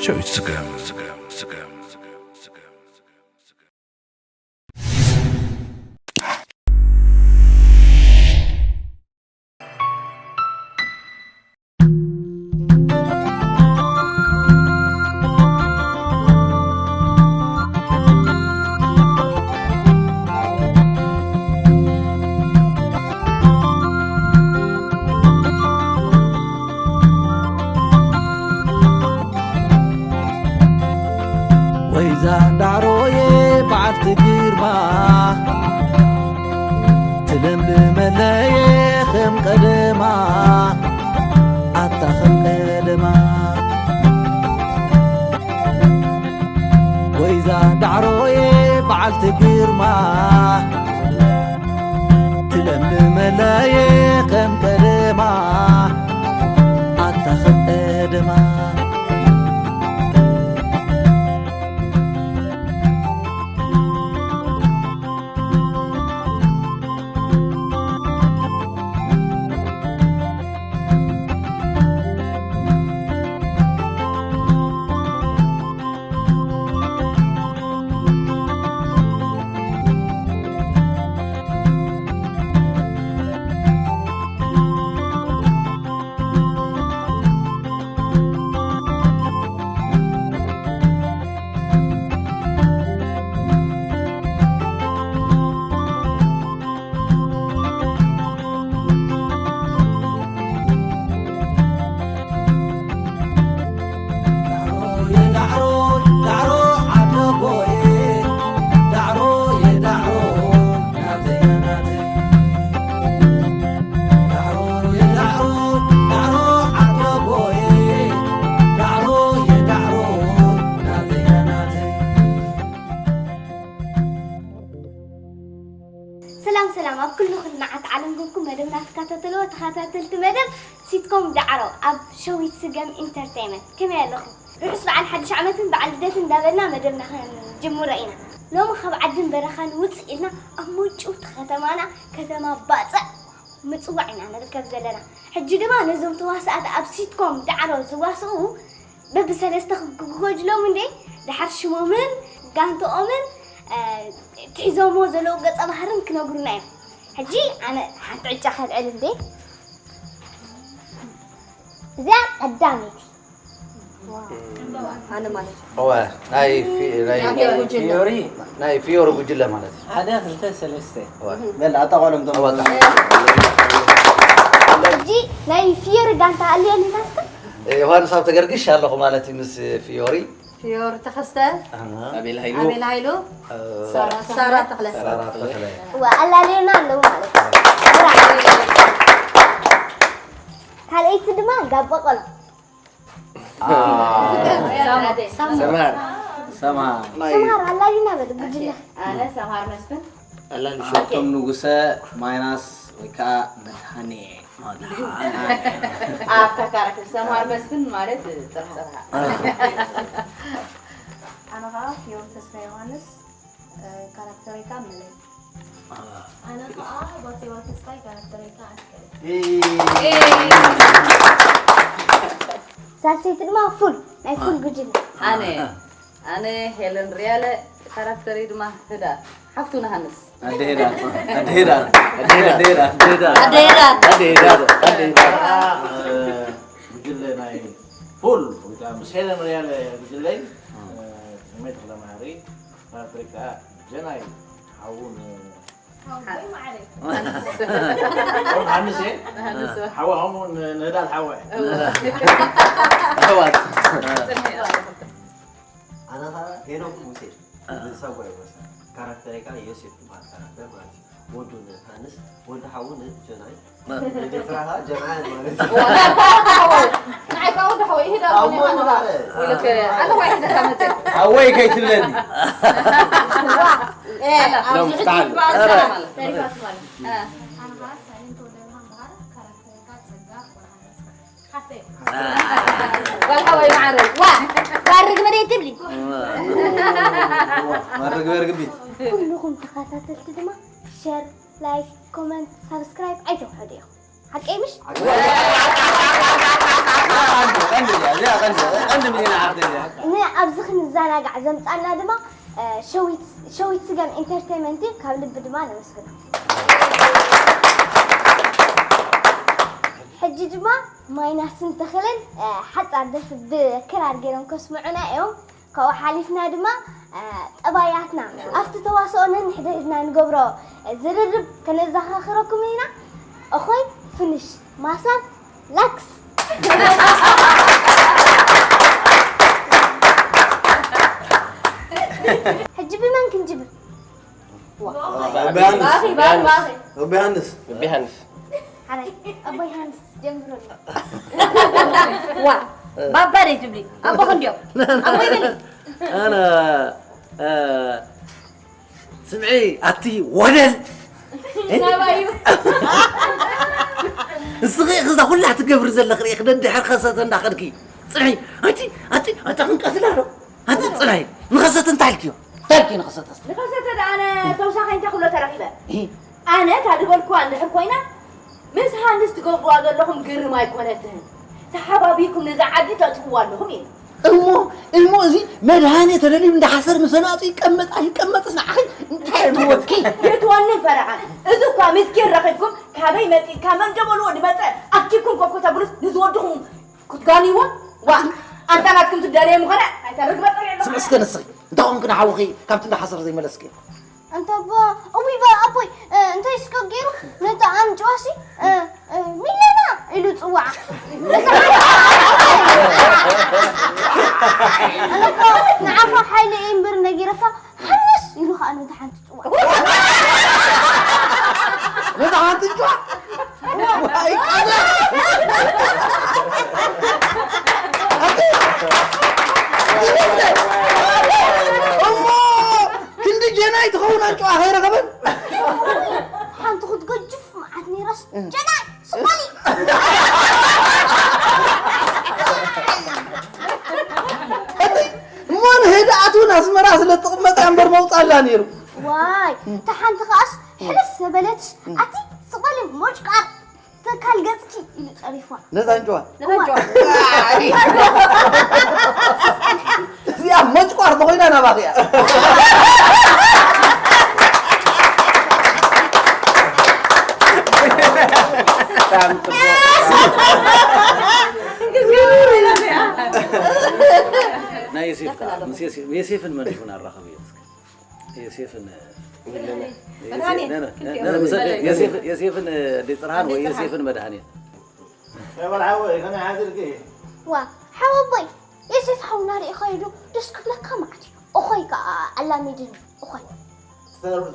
ሸዊት ስገም። ወይዛ ዳዕሮየ በዓልቲ ግርማ ትለምልመለየ ከም ቀደማ ኣታ ከም ቀደማ ወይዛ ዳዕሮየ በዓልቲ ግርማ ትለምልመለየ ከም ቀደማ ኣታ ከም ቀደማ ሰላም ሰላም፣ ኣብ ኩሉ ኩርናዓት ዓለም ኮንኩም መደብና ትከታተልዎ ተኸታተልቲ መደብ ሲትኮም ዳዕሮ ኣብ ሸዊት ስገም ኢንተርቴይመንት፣ ከመይ ኣለኹም? ርሑስ በዓል ሓድሽ ዓመትን በዓል ልደትን እንዳበልና መደብና ክንጅምሮ ኢና። ሎሚ ካብ ዓድን በረኻን ውፅእ ኢልና ኣብ ምጭውቲ ከተማና፣ ከተማ ባፅዕ ምፅዋዕ ኢና ንርከብ ዘለና። ሕጂ ድማ ነዞም ተዋሳእቲ ኣብ ሲትኮም ዳዕሮ ዝዋስኡ በብሰለስተ ክጎጅሎም እንዴ፣ ድሓር ሽሞምን ጋንቶኦምን፣ እ፣ ትሒዞምዎ ዘለዉ ገጸ ባህርን ክነግሩና እዮም። ሕጂ ኣነ ሓንቲ ዕጫ ከልዕል እንዴ። እዚኣ ቀዳመይቲ። ኣነ ማለት እዩ። እወ፣ ናይ ፊ-፣ ናይ ናይ ፊዮሪ። ናይ ፊዮሪ ጉጅለ ማለት እዩ። ሓደ፣ ክልተ፣ ሰለስተ። እወ። በል፣ ኣጣቋሎም እቶም እወ፣ ኣጣ-፣ ሕጂ ናይ ፊዮሪ ጋንታ ኣልየኒ ናስከ? ዮሃንስ ኣብ ተገርግሽ ኣለኹ ማለት እዩ ምስ ፊዮሪ። ፊዮሪ ተኸስተ። ኣሃ። ኣቤል ሃይሉ። ኣቤል ሃይሉ። እ፣ ሳራ ሳራ ተኽለ። ተኽለ። ሳራ ተኽለ። እወ፣ ኣላለዩና ኣለዉ ማለት እዩ። ካልኣይቲ ድማ ጋቦ ቆሎ። አ። ሰምሃር። ሰምሃር። ሰምሃር ኣላሊና በል፣ ጉጅለ። ኣነ ሰምሃር መስፍን። ኣላሊ ሸቶም ንጉሰ ማይናስ ወይ ከዓ መድሃኔ። መድሃኔ። ኣብታ ካራክተር ሰምሃር መስፍን ማለት ጥራሕ ጥራሕ። ኣነ ከዓ ፊዮሪ ተስፋ ዮሃንስ። እ፣ ካራክተረይ ከዓ መለይ። ኣነ ከዓ ባቴዋ ተስፋይ፣ ካራክተረይ ከዓ ኣስከሬ። ሳልሰይቲ ድማ ፉል፣ ናይ ፉል ጉጅለ። ኣነ፣ ኣነ ሄለን ሪያለ፣ ካራክተረይ ድማ ህዳር፣ ሓፍቱ ንሃንስ። ኣደ ህዳር፣ ኣደ ህዳር፣ ኣደ ህዳር፣ ኣደ ህዳር። ኣደ ህዳር። ኣደ ህዳር፣ ኣደ ህዳር። እ፣ ጉጅለ ናይ ፉል፣ ወይ ከዓ ምስ ሄለን ሪያለ ጉጅለይ፣ እ፣ ስሜት ተኽለማርያም፣ ካራክተረይ ከዓ ጀናይ ሓውን፣ ሓወይ ማዕረይ። ሓውን ሃንስ እየ። ሓወ ከምኡ ን-፣ ንህዳል ሓወ እየ። እወ። ኣሕዋት። ኣነ ኸዓ ሄኖክ ሙሴ፣ ንሳጓ ይወሳ። ካራክተረይ ከዓ ዮሴፍ ትበሃል ካራክተር ማለት እዩ። ወዱ ንሃንስ፣ ወዲ ሓዉ ንጀናይ። ንኤርትራ ኸዓ ጀናይ ማለት እዩ። ንዓይ ከዓ ወዲ ሓወይ ይሄዳል ኣብ ማለት ሞንጎ እዩ። ማለት። ወይለከ፣ ኣነ ዋይ ሒዘካ መፅእ። ሓወይ ከይትብለኒ። እ፣ ኣብዚ ሎም ሕጂ ፍትሓል። ይባል ኧረ። ሰላም ኣለ። ተሪፋት ማለት። እ። ኣነ ኸዓ ሳሌም ተወልደ ብርሃን በሃል፣ ካራክተረይ ከዓ ጸጋ ወርሃ ሓፍተይ። ጓል ሓወይ ማዕረ። ዋ፣ ማዕርግ መደይ ትብሊ። ማዕርግ በርግቢት። ኩልኹም ተኸታተልቲ ድማ ሸር፣ ላይክ፣ ኮመንት፣ ሳብስክራይብ ኣይተውሕዱ ኢኹም። ሓቀይ ምሽ? ቀንዲ ቀንዲ ቀንዲ ቀንዲ ቀንዲ ምን ይናዓርደ ንኣብዚ ክንዘናጋዕ ዘምጻና ድማ ሸዊት ሸዊት ስገም ኢንተርቴንመንት እዩ። ካብ ልቢ ድማ ነመስግኖ። ሕጂ ድማ ማይናስን ተኽልን ሓጻር ደርፊ ብክራር ገይሮም ከስምዑና እዮም። ካብኡ ሓሊፍና ድማ ጠባያትና ኣብቲ ተዋስኦ ነንሕድሕድና ንገብሮ ዝርርብ ከነዘኻኽረኩም ኢና። እኾይ ፍንሽ ማሳብ ላክስ። ሕጂ ብመን ክንጅብር? ዮሃንስ ዮሃንስ ሓራይ ኣቦ ዮሃንስ ጀምሮ። ዋ ባባ ደይ ትብሊ ኣቦ ክንድዮ ኣቦ ይበሊ ኣነ ስምዒ ኣቲ ወደል እስኺ እዛ ኩላ ትገብሪ ዘለኽ ርኢኽ ደድሕር ከሰተ እንዳኸድኪ ፅንሒ ኣቲ ኣቲ ኣታ ክንቀትላ ዶ ኣቲ ፅንሒ ንኸሰተ እንታይ ኢልክዮ እንታይ ኢልክዮ ንኸሰተ ንኸሰተ ደኣ ኣነ ተውሳኸ እንታይ ኩሎ ተረኺበ ኣነ እታ ዝበልኩዋ እንድሕር ኮይና ምስ ሃንስ ትገብርዋ ዘለኹም ግርም ኣይኮነትን ተሓባቢርኩም ነዛ ዓዲ ተጥፍዋ ኣለኹም ኢሉ እሞ እሞ እዚ መድሃኔ ተደልዩ እንዳ ሓሰር ምስ ኣናጹ ይቀመጥ ኣይቀመጥስ ንዓኺ እንታይ ትወኪ? የትወኒ ፈረቓ እዚ እኳ ምስኪን ረኺብኩም ካበይ መጺእካ መን ደበልዎ ድመጸ ኣኪብኩም ኮፍ ከተብሉስ ንዝወድኹም ክትጋንይዎ ዋ ኣንታ ናትኩም ትዳለየ ምኾነ ኣይተርግበ ጸሪዕሎ ስምዒ እስከ ንስኺ እንታይ ኮንኪ ንሓውኺ ካብቲ እንዳ ሓሰር ዘይመለስኪ? ኣንታ ኣቦ እውይ በል ኣቦይ እንታይ ስቀ ገይሩ ነቲ ኣምጭዋሲ ሚለና ኢሉ ፅዋዓ ኣነኮ ንዓኻ ሓይለ እየ እምበር ነጊረካ ሓንስ ኢሉ ከዓ ነቲ ሓንቲ ፅዋዕ ነቲ ሓንቲ ፅዋዕ እሞ ክንዲ ጀናይ ትኸውን ኣንጭዋ ከይረኸበን ሓንቲ ክትገጅፍ መዓት ነይራስ ጀናይ ስቆሊ እሞ ንህድኣት እውን ኣስመራ ስለ ትቕመጥ እያ እምበር መውፃላ ነይሩ ዋይ እታ ሓንቲ ከኣስ ሕልፍ ዘበለትስ ኣቲ ስቆሊ ሞጭቃር ትካል ገጽኪ ኢሉ ጸሪፍዋ። ነዛ እንጭዋ። ነዛ እንጭዋ። እዚኣ መጭቋር ተኾይና ናባኺ እያ። ናይ ዮሴፍ ከዓ ምስ ዮሴፍን መን ይኹን ኣራኸብዮ እስከ። ዮሴፍን መድሃኔ። ዮሴፍን ዮሴፍን ዮሴፍን ዮሴፍን መድሃኔ ሸበል ሓወይ ከመይ ሓዚርኪ? ዋ ሓወቦይ ዮሴፍ ሓውና ርኢኻዮ ዶ ደስ ክብለካ መዓት እዩ። እኾይ ከዓ ኣላሚድን እኾይ።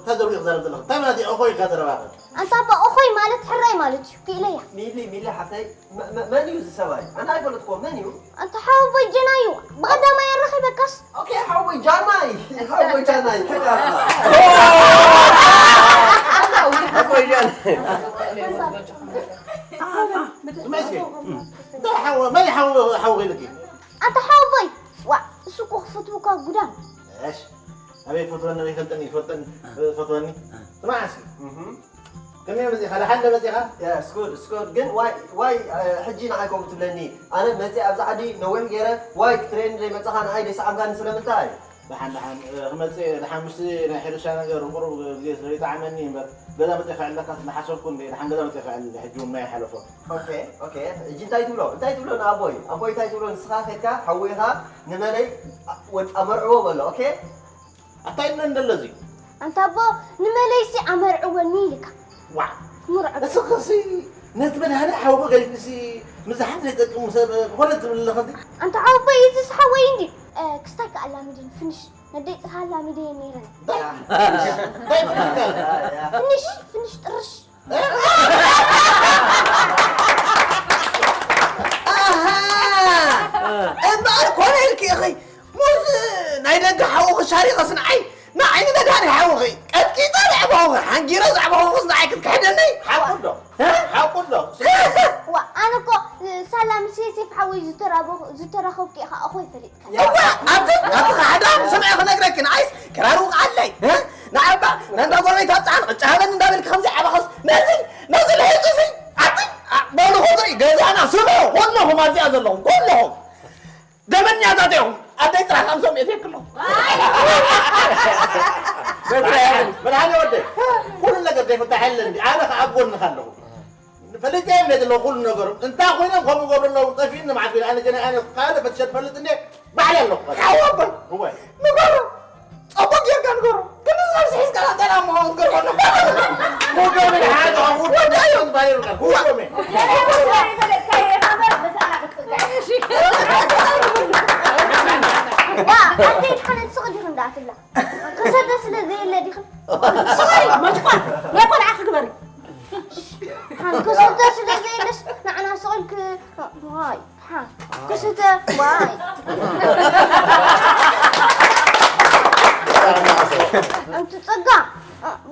ተዘርቢቑ ዘረብ ዘለኹ እንታይ ማለት እዩ? እኾይ ኢልካ ዘረባኸ? ኣንታ እባ እኾይ ማለት ሕራይ ማለት እዩ። ክኢለያ። ሚሊ ሚሊ ሓፍተይ መን እዩ እዚ ሰብኣይ? ኣነ ኣይፈለጥኩዎ መን እዩ? ኣንታ ሓወቦይ ጀናዩ ብቐዳማይ ኣረኺበካስ። ኦኬ ሓወቦይ ጃናይ ሓወቦይ ጃናይ ተጋባ። ሓወቦይ ጃናይ ስምዒ እስኪ እንታይ ሓወ መን ሓወ ሓወ ኢልኪ? ኣንታ ሓወቦይ ዋእ እሱ እኮ ክፈትወካ ጉዳም። እሽ ኣበይ ፈትወኒ ይፈልጠኒ ይፈልጠኒ ፈትወኒ ስማዕ እስኪ ከመይ መፂኻ ደሓን ዶ መፂኻ? Yes good it's good ግን ዋይ ዋይ ሕጂ ንዓይ ከምኡ ትብለኒ ኣነ መፂ ኣብዚ ዓዲ ነዊሕ ገይረ ዋይ ክትረየኒ ዘይመፃኻ ንዓይ ዘይሰዓምካኒ ስለምንታይ? ደሓን ደሓን ክመፅእ ደሓን ምስቲ ናይ ሕርሻ ነገር ቁሩብ ግዜ ስለይጠዓመኒ እምበር ገዛ መፂእ ከዕልለካ ስለሓሰብኩ እንደ ደሓን ገዛ መፂእ ከዕልለ ሕጂ እውን ናይ ሓለፎ Okay okay ሕጂ እንታይ ትብሎ እንታይ ትብሎ ንኣቦይ ኣቦይ እንታይ ትብሎ ንስኻ ከድካ ሓዊእኻ ንመለይ ወድ ኣመርዕዎ በሎ okay ኣታ ኢልና እንደለዚ ኣንታ ኣቦ ንመለይሲ ኣመርዕወኒ ኢልካ ዋ ምርዖ እስኽሲ ነቲ መድሃኒ ሓውቦ ገዲፍሲ ምዝሓት ዘይጠቅሙ ሰብ ኮነ ትብል ኣለኸ ኣንታ ሓውቦ ኢዝስ ሓወይ እንዲ ክስታይ ከኣላሚድን ፍንሽ ነደይ ጥርሃ ኣላሚደየ ነይረን ፍንሽ ፍንሽ ጥርሽ እምበኣር ኮነ ኢልኪ ኢኺ ሙዝ ናይ ደገ ሓውኺ ሻሪኸስ ንዓይ ንዓይ ንመድሃኒ ሓውኺ ቀጥቂጠ ዘዕበኹኺ ሓንጊረ ዘዕበኹኽስ ንዓይ ክትክሕደኒ ሓቁ ዶ ሓቁ ዶ ዋ ኣነ እኮ ሳላ ምስ የሴፍ ሓወይ ዝተራኸብኩ ኢኻ እኾ ይፈልጥ እዋ ኣቲ ኣቲ ሓደ ሰምዐ ክነግረኪ ንዓይስ ክራር ውቕዓለይ ንዓባ ናንዳ ጎረቤት ኣብፅሓን ቅጫ ሃበኒ እንዳበልኪ ከምዚ ዓባኸስ ነዚ ነዚ ልሒፁ ሲ ኣቲ እዚኣ ዘለኹም ኩለኹም ደመኛታት እዮም። ኣደይ ጥራሕ ከምሶም እየ ትክሎ። መድሃኒ ወደይ፣ ኩሉ ነገር ዘይፍታሕ የለን። ኣነ ከኣ ኣብ ጎንኻ ኣለኹ። ፈሊጠ እየ እንደ ዘለኹ ኩሉ ነገሮም። እንታይ ኮይኖም ከምኡ ገብሩ ኣለዉ፣ ጠፊእኒ መዓት ኮይነ። ኣነ ጀና፣ ኣነ ካልእ ፈትሸ ትፈልጥ እንደ ባዕለ ኣለኹ። ሓወቦይ፣ እወ። ንገሮ። ጸቡቅ ጌርካ ንገሮ። ግን ኣብዚ ሒዝካ ገና መሆን ገርሆ ነው። ወገን ሓደ ወገን ባይሩ ነው። ወገን። ዋ፣ ኣንተ ሓነ ትስቕ ዲኹ እንዳትብላ። ክሰደ ስለ ዘየለ ዲኹ። ስቕ ኢሉ፣ መጥቋ፣ ናይ ቆልዓ ክግበሪ። ሓን ክሰደ ስለ ዘየለስ ንዓና ስቕ ኢልክ፣ ዋይ፣ ሓን ክስተ፣ ዋይ። ኣንቲ ጸጋ፣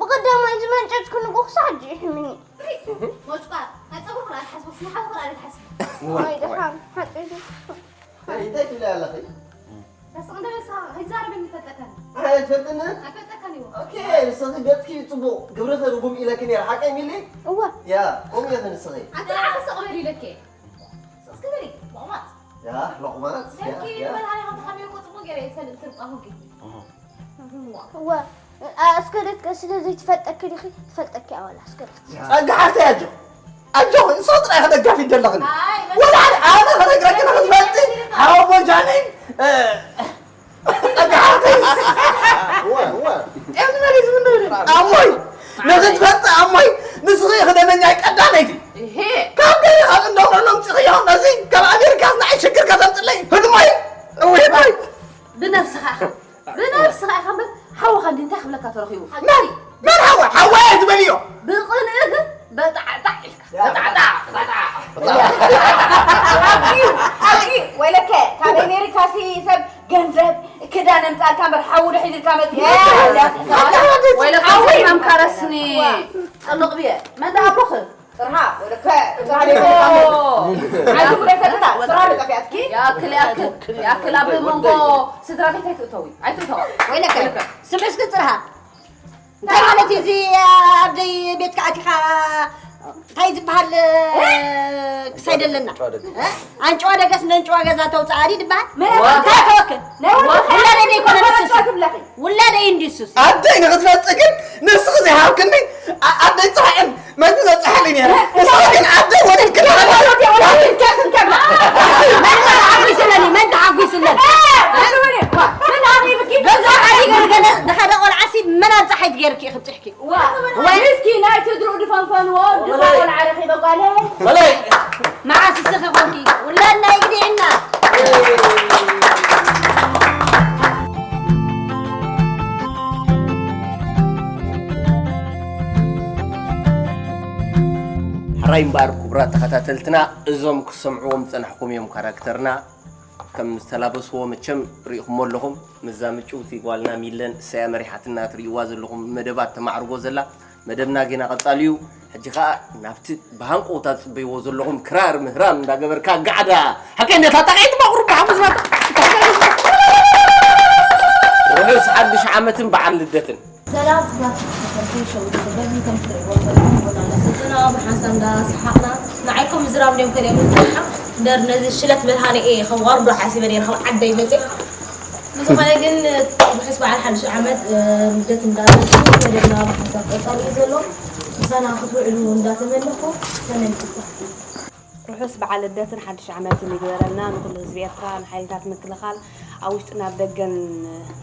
ብቐዳማይ ዝመንጨጭኩ ንጉ ክሳዕ ሕጂ ይሕምኒ። ሞጭቋ፣ ናይ ጸጉሪ ክራር ሓስቦ፣ ስነ ሓዊ ክራር ይሓስቦ። ዋይ፣ ደሓን፣ ሓጢእቲ። እንታይ ትብሊ ኣለኺ? ተስቕ እንደ በሳ፣ ኣይዛረብን ይፈልጠካን። ኣይ፣ ኣይፈልጥን? ኣይፈልጠካን እዩ። ኦኬ፣ ንስኺ ገጽኪ ጽቡቕ፣ ግብርኺ ርጉም ኢለኪ ነይረ፣ ሓቀይ ሚሊ? እወ። ያ፣ ከምኡ ኢኺ ንስኺ። ኣንተ ንዓኺ ስቕ በል ኢለኪ። ስቕ እስኪ በሊ፣ ሎቕማጽ። ያ፣ ሎቕማጽ፣ ያ፣ ደርኪ ያ። በል፣ ኣነ ካብ ተሓቢኡ እኮ ጽቡቕ ገይረ እየ ዝፈልጥ፣ ስርቋ ኮንኪ። እወ፣ ኣስከረት ከ ስለ ዘይትፈልጠኪ ዲኺ? ትፈልጠኪ ኣዋላ ኣስከረት። ጸጋ ሓፍተይ ኣጆ። ኣጆ፣ ንስኺ ጥራይ ኢኺ ደጋፊት ዘለኽን። ኣይ፣ ወላ ሓደ ኣነ ክነግረኪ ንኽትፈልጢ፣ ሓወቦ ጃኒ፣ እ፣ ጸጋ ሓፍተይ። እወ፣ እወ። ጥዕና መሬት ምን ነው? ኣሞይ፣ ንኽትፈልጢ ኣሞይ፣ ንስኺ ኢኺ ደመኛይ ቀዳመይቲ። እሄ። ካብ ገለ ካብ እንደውረሎም ጽኽዮ፣ ነዚ ካብ ኣሜሪካ ንዓይ ሽግር ከተምጽለይ፣ ህድሞይ፣ እውይ፣ ህድሞይ። ብነብስኻ ኢኻ። ብነብስኻ ኢኻ እምበር፣ ሓውኻ እንዲ እንታይ ክብለካ ተረኺቡ? መን? መን ሓወይ? ሓወይ ኣይትበልዮ። ብቕንኢ ግን በጣዕጣዕ ኢልካ። በጣዕጣዕ፣ በጣዕ። ሓቂ፣ ሓቂ፣ ወይለከ፣ ካብ ኣሜሪካ ሲ ሰብ ገንዘብ ክዳን ኣምጻልካ እምበር ሓዊ ዶ ሒዝልካ መጽእ? ወይለከ፣ ሓዊ። ሰላም ካረስኒ። ጥልቕ ብየ። መን ደኣ ኣቦኺ? ጥርሃ፣ ወለከ፣ ጥርሃ ኦ። ደይኮነ። ዓዲ ጉዳይ ተጥታ፣ ጥርሃ ደጠፊኣትኪ? ያክል፣ ያክል፣ ያክል ኣብ መንጎ ስድራ ቤት ኣይትእተዊ፣ ኣይትእተዋ። ወይለከ፣ ወይለከ። ስምዒ እስኪ ጥርሃ። እንታይ ማለት እዩ እዚ ኣብ ደይ ቤትካ ኣቲኻ እንታይ ዝበሃል ክሳይ ደለና? እ? ኣንጭዋ ደገስ ነንጭዋ ገዛ ተውፅኣ ድዩ ዝበሃል? መን? እንታይ ተወክል? ናይ ወዲ ውላደይ ደይኮነ ንስስ? ትብለኺ። ውላደይ እንድዩ ንስስ? ኣደይ ንኽትፈልጢ ግን ንስኺ ዘይሃብክኒ ኣ-፣ ኣደይ ጥራሕ እየን መግቢ ዘብፅሓለይ ነይረ። ንስኺ ግን ኣደይ ወሊድክኒ ኣለኺ። መን ተሓጒስለኒ? መን ተሓጒስለኒ? ገዛ ሓዲገ ገለ ዝኸደ ቆልዓሲ መን ኣብፀሓይ ትገይርኪ ኢኺ ብፅሕኪ? ዋ፣ ወይ ምስኪን ናይ ስድርኡ ድፈንፈንዎ፣ ድኻ ቆልዓ ረኺበ ጓለይ። በላይ። መዓስ እስኺ ኾንኪ ውላድ ናይ ግዲዕና። ሕራይ እምበኣር ክቡራት ተኸታተልትና፣ እዞም ክትሰምዕዎም ዝጸናሕኩም እዮም ካራክተርና። ከም ዝተላበስዎ መቸም ርኢኹሞ ኣለኹም። ምስዛ ምጭውቲ ጓልና ሚለን እሳያ መሪሓትና ትርእይዋ ዘለኹም መደባት ተማዕርጎ ዘላ። መደብና ጌና ቀጻሊ እዩ። ሕጂ ኸኣ ናብቲ ብሃንቀውታ ትጽበይዎ ዘለኹም ክራር ምህራም እንዳገበርካ ጋዕዳ። ሓቀይ ነታ ጣቃይት ባቑሩ ብሓሙስ ናታ። ርሑስ ሓድሽ ዓመትን በዓል ልደትን። ሰላም ክቡራት ተኸታተልቲ ሸዊት ስገም፣ ከም ትርእይዎ ዘለኹም ቡና እንዳሰተና ብሓንሳብ እንዳሰሓቕና ንዓይኮም ምዝራብ ድዮም ከልዮም ንጽንሓ። እምበር ነዚ ሽለት መድሃኒኤ ከም ዋርዶ ሓሲበ ነይረ፣ ካብ ዓደይ መጽእ። ብዝኾነ ግን ርሑስ በዓል ሓድሽ ዓመት፣ እ፣ ልደት እንዳበልኩ መደብና ብሓንሳብ ቀጻሊ እዩ ዘሎ። ምሳና ክትውዕሉ እንዳተመነኹ ተመልኩ። ርሑስ በዓል ልደትን ሓድሽ ዓመትን ይግበረልና ንኹሉ ህዝቢ ኤርትራ፣ ንሓይልታት ምክልኻል ኣብ ውሽጥን ኣብ ደገን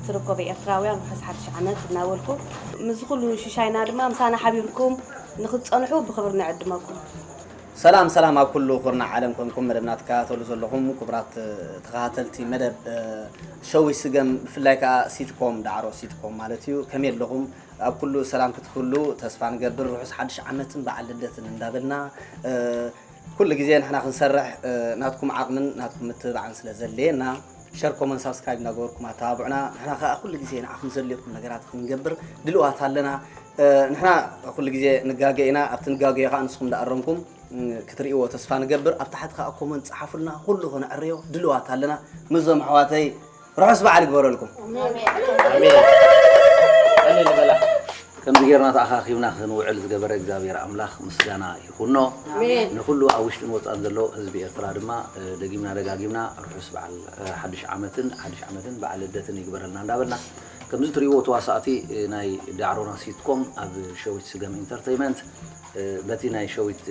ትርከቡ ኤርትራውያን ርሑስ ሓድሽ ዓመት እናበልኩ፣ ምስዚ ኩሉ ሽሻይና ድማ ምሳና ሓቢርኩም ንኽትጸንሑ ብኽብሪ ንዕድመኩም። ሰላም ሰላም ኣብ ኩሉ ኩርናዕ ዓለም ኮንኩም መደብና ትከታተሉ ዘለኹም ክቡራት ተኸታተልቲ መደብ፣ እ፣ ሸዊት ስገም ብፍላይ ከኣ ሲትኮም ዳዕሮ ሲትኮም ማለት እዩ። ከመይ ኣለኹም? ኣብ ኩሉ ሰላም ክትህሉ ተስፋ ንገብር። ርሑስ ሓድሽ ዓመትን በዓል ልደትን እንዳበልና፣ እ፣ ኩሉ ግዜ ንሕና ክንሰርሕ፣ እ፣ ናትኩም ዓቕምን ናትኩም ምትብባዕን ስለ ዘድልየና፣ ሸር፣ ኮመንት፣ ሳብስክራይብ እንዳገበርኩም ኣተባብዑና። ንሕና ከኣ ኩሉ ግዜ ንዓኹም ዘድልየኩም ነገራት ክንገብር ድልዋት ኣለና። እ፣ ንሕና ኩሉ ግዜ ንጋገ ኢና። ኣብቲ ንጋገዮ ከኣ ንስኹም እንዳኣረምኩም፣ እ፣ ክትርእይዎ ተስፋ ንገብር። ኣብ ታሕቲ ከኣ ኮመንት ጸሓፉልና፣ ኩሉ ክነዕርዮ ድልዋት ኣለና። ምስዞም ኣሕዋተይ ርሑስ በዓል ይግበረልኩም። ኣሜን። ኣሜን ንበላ። ከምዚ ጌርና ተኣኻኺብና ክንውዕል ዝገበረ እግዚኣብሔር ኣምላኽ ምስጋና ይኹኖ። ኣሜን። ንኹሉ ኣብ ውሽጥን ወጻእን ዘሎ ህዝቢ ኤርትራ ድማ፣ እ፣ ደጊምና ደጋጊምና ርሑስ በዓል፣ እ፣ ሓድሽ ዓመትን፣ ሓድሽ ዓመትን በዓል ልደትን ይግበረልና እንዳበልና፣ ከምዚ ትርእይዎ ተዋሳእቲ፣ እ፣ ናይ ዳዕሮና ሲትኮም ኣብ ሸዊት ስገም ኢንተርተይመንት፣ እ፣ በቲ ናይ ሸዊት፣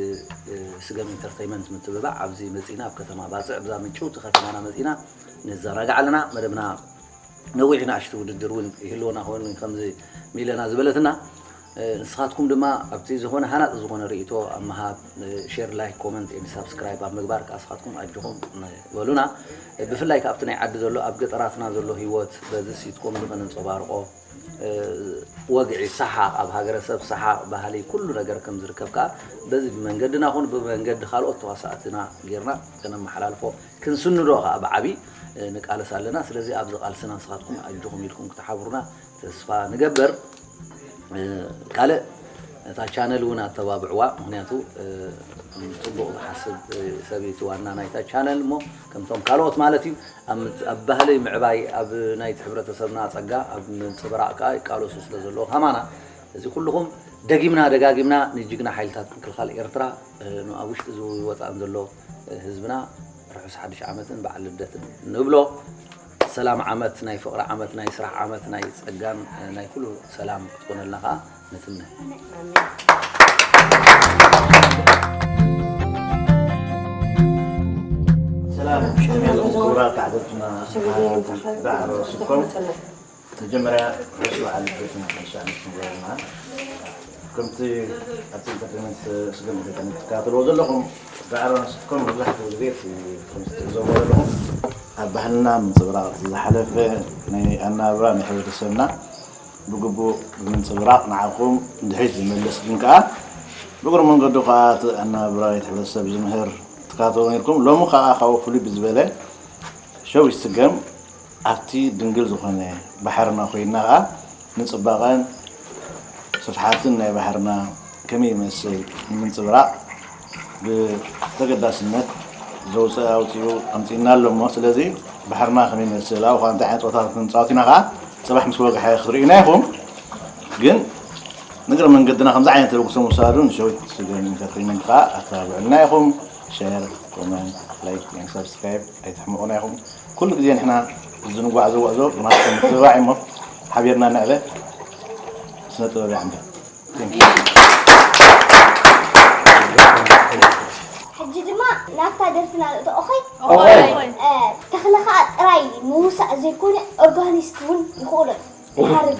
እ፣ ስገም ኢንተርተይመንት ምትብባዕ ኣብዚ መጺና፣ ኣብ ከተማ ባጽዕ፣ ብዛ ምጭውቲ ከተማና መጺና ንዘናጋዕ ኣለና። መደብና ነዊሕ ንኣሽቱ ውድድር እውን ይህልወና ክኸውን ከምዚ ሚለና ዝበለትና፣ እ፣ ንስኻትኩም ድማ ኣብቲ ዝኾነ ሃናጺ ዝኾነ ርእይቶ ኣብ ምሃብ፣ እ፣ ሼር፣ ላይክ፣ ኮመንት ኤንድ ሳብስክራይብ ኣብ ምግባር ከኣ ንስኻትኩም ኣጆኹም፣ እ፣ በሉና። እ፣ ብፍላይ ከኣ ኣብቲ ናይ ዓዲ ዘሎ፣ ኣብ ገጠራትና ዘሎ ህይወት በዚ ሲትኮም እዚ ከነንጸባርቆ፣ እ፣ ወግዒ ሰሓቕ፣ ኣብ ሃገረሰብ ሰሓቕ፣ ባህሊ፣ ኩሉ ነገር ከም ዝርከብ ከኣ በዚ ብመንገድና ኹን ብመንገዲ ካልኦት ተዋሳእትና ጌርና ከነመሓላልፎ ክንስንዶ ከኣ ብዓቢ፣ እ፣ ንቃለስ ኣለና። ስለዚ ኣብዚ ቃልስና ንስኻትኩም ኣጆኹም ኢልኩም ክትሓብሩና ተስፋ ንገብር። እ፣ ካልእ ነታ ቻነል እውን ኣተባብዕዋ። ምኽንያቱ፣ እ፣ ጽቡቕ ዝሓስብ፣ እ፣ ሰብ እዩ እቲ ዋና ናይታ ቻነል እሞ ከምቶም ካልኦት ማለት እዩ። ኣብ ምት-፣ ኣብ ባህሊ ምዕባይ፣ ኣብ ናይቲ ሕብረተሰብና ጸጋ ኣብ ምንጽብራቕ ከኣ ይቃለሱ ስለ ዘለዉ ከማና፣ እዚ ኩልኹም ደጊምና ደጋጊምና ንጅግና ሓይልታት ምክልኻል ኤርትራ፣ እ፣ ን-፣ ኣብ ውሽጢ ዝወጻእን ዘሎ፣ እ፣ ህዝብና ርሑስ ሓድሽ ዓመትን በዓል ልደትን ንብሎ። ሰላም ዓመት፣ ናይ ፍቕሪ ዓመት፣ ናይ ስራሕ ዓመት፣ ናይ ጸጋን፣ እ፣ ናይ ኩሉ ሰላም ክትኮነልና ከኣ ንትምነ። ሰላም፣ ከመይ ኣለኹም ክቡራት ተዓዘብትና? ዳዕሮ ስኮም። መጀመርያ ርሑስ በዓል ልደትን ሓድሽ ዓመት ንብለና። ከምቲ ኣብቲ ኢንተርቴይንመንት፣ ስገም ኢንተርቴይንመንት ትከታተልዎ ዘለኹም፣ ዳዕሮ ስኮም መብዛሕትኡ ግዜ እቲ ከምቲ ትዕዘብዎ ዘለኹም ኣብ ባህልና ምንጽብራቕ፣ ዝሓለፈ ናይ ኣነባብራ ናይ ሕብረተሰብና ብግቡእ ብምንጽብራቕ ንዓኹም ንድሕሪት ዝመልስ ግን ከኣ ብእግሪ መንገዱ ከኣ እቲ ኣነባብራ ናይቲ ሕብረተሰብ ዝምህር ትከታተልዎ ነይርኩም። ሎሚ ከኣ ካብኡ ፍሉይ ብዝበለ ሸዊት ስገም ኣብቲ ድንግል ዝኾነ ባሕርና ኮይንና ከኣ ንጽባቐን ስፍሓትን ናይ ባሕርና ከመይ ይመስል ንምንጽብራቕ ብተገዳስነት ዘውፅእ ኣውፂኡ ኣምፂእና ኣሎ እሞ፣ ስለዚ ባሕርና ከመይ ይመስል፣ ኣብኡ ከኣ እንታይ ዓይነት ፀወታታት ክንፃወት ኢና ከኣ ፅባሕ ምስ ወግሐ ክትርእዩና ኢኹም። ግን ንእግረ መንገድና ከምዚ ዓይነት ተበግሶ ምውሳዱ ንሸዊት ስገም ኢንተርቴይንመንት ከኣ ኣተባብዕልና ኢኹም። ሸር፣ ኮመንት፣ ላይክ፣ ሳብስክራይብ ኣይትሕመቑና ኢኹም። ኩሉ ግዜ ንሕና ዝንጓዓዞ ጉዕዞ ብናትኩም ምትብባዕ እሞ ሓቢርና ንዕበ። ስነ ጥበብ ይዓንብብ። Thank you። ሕጂ ድማ ናብታ ደርፍና ንእቶ። ኦኸይ? ኦኸይ። እ፣ ተኽለ ኸኣ ጥራይ ምውሳእ ዘይኮነ ኦርጋኒስት እውን ይኽእሎ እዩ። ይሃርም።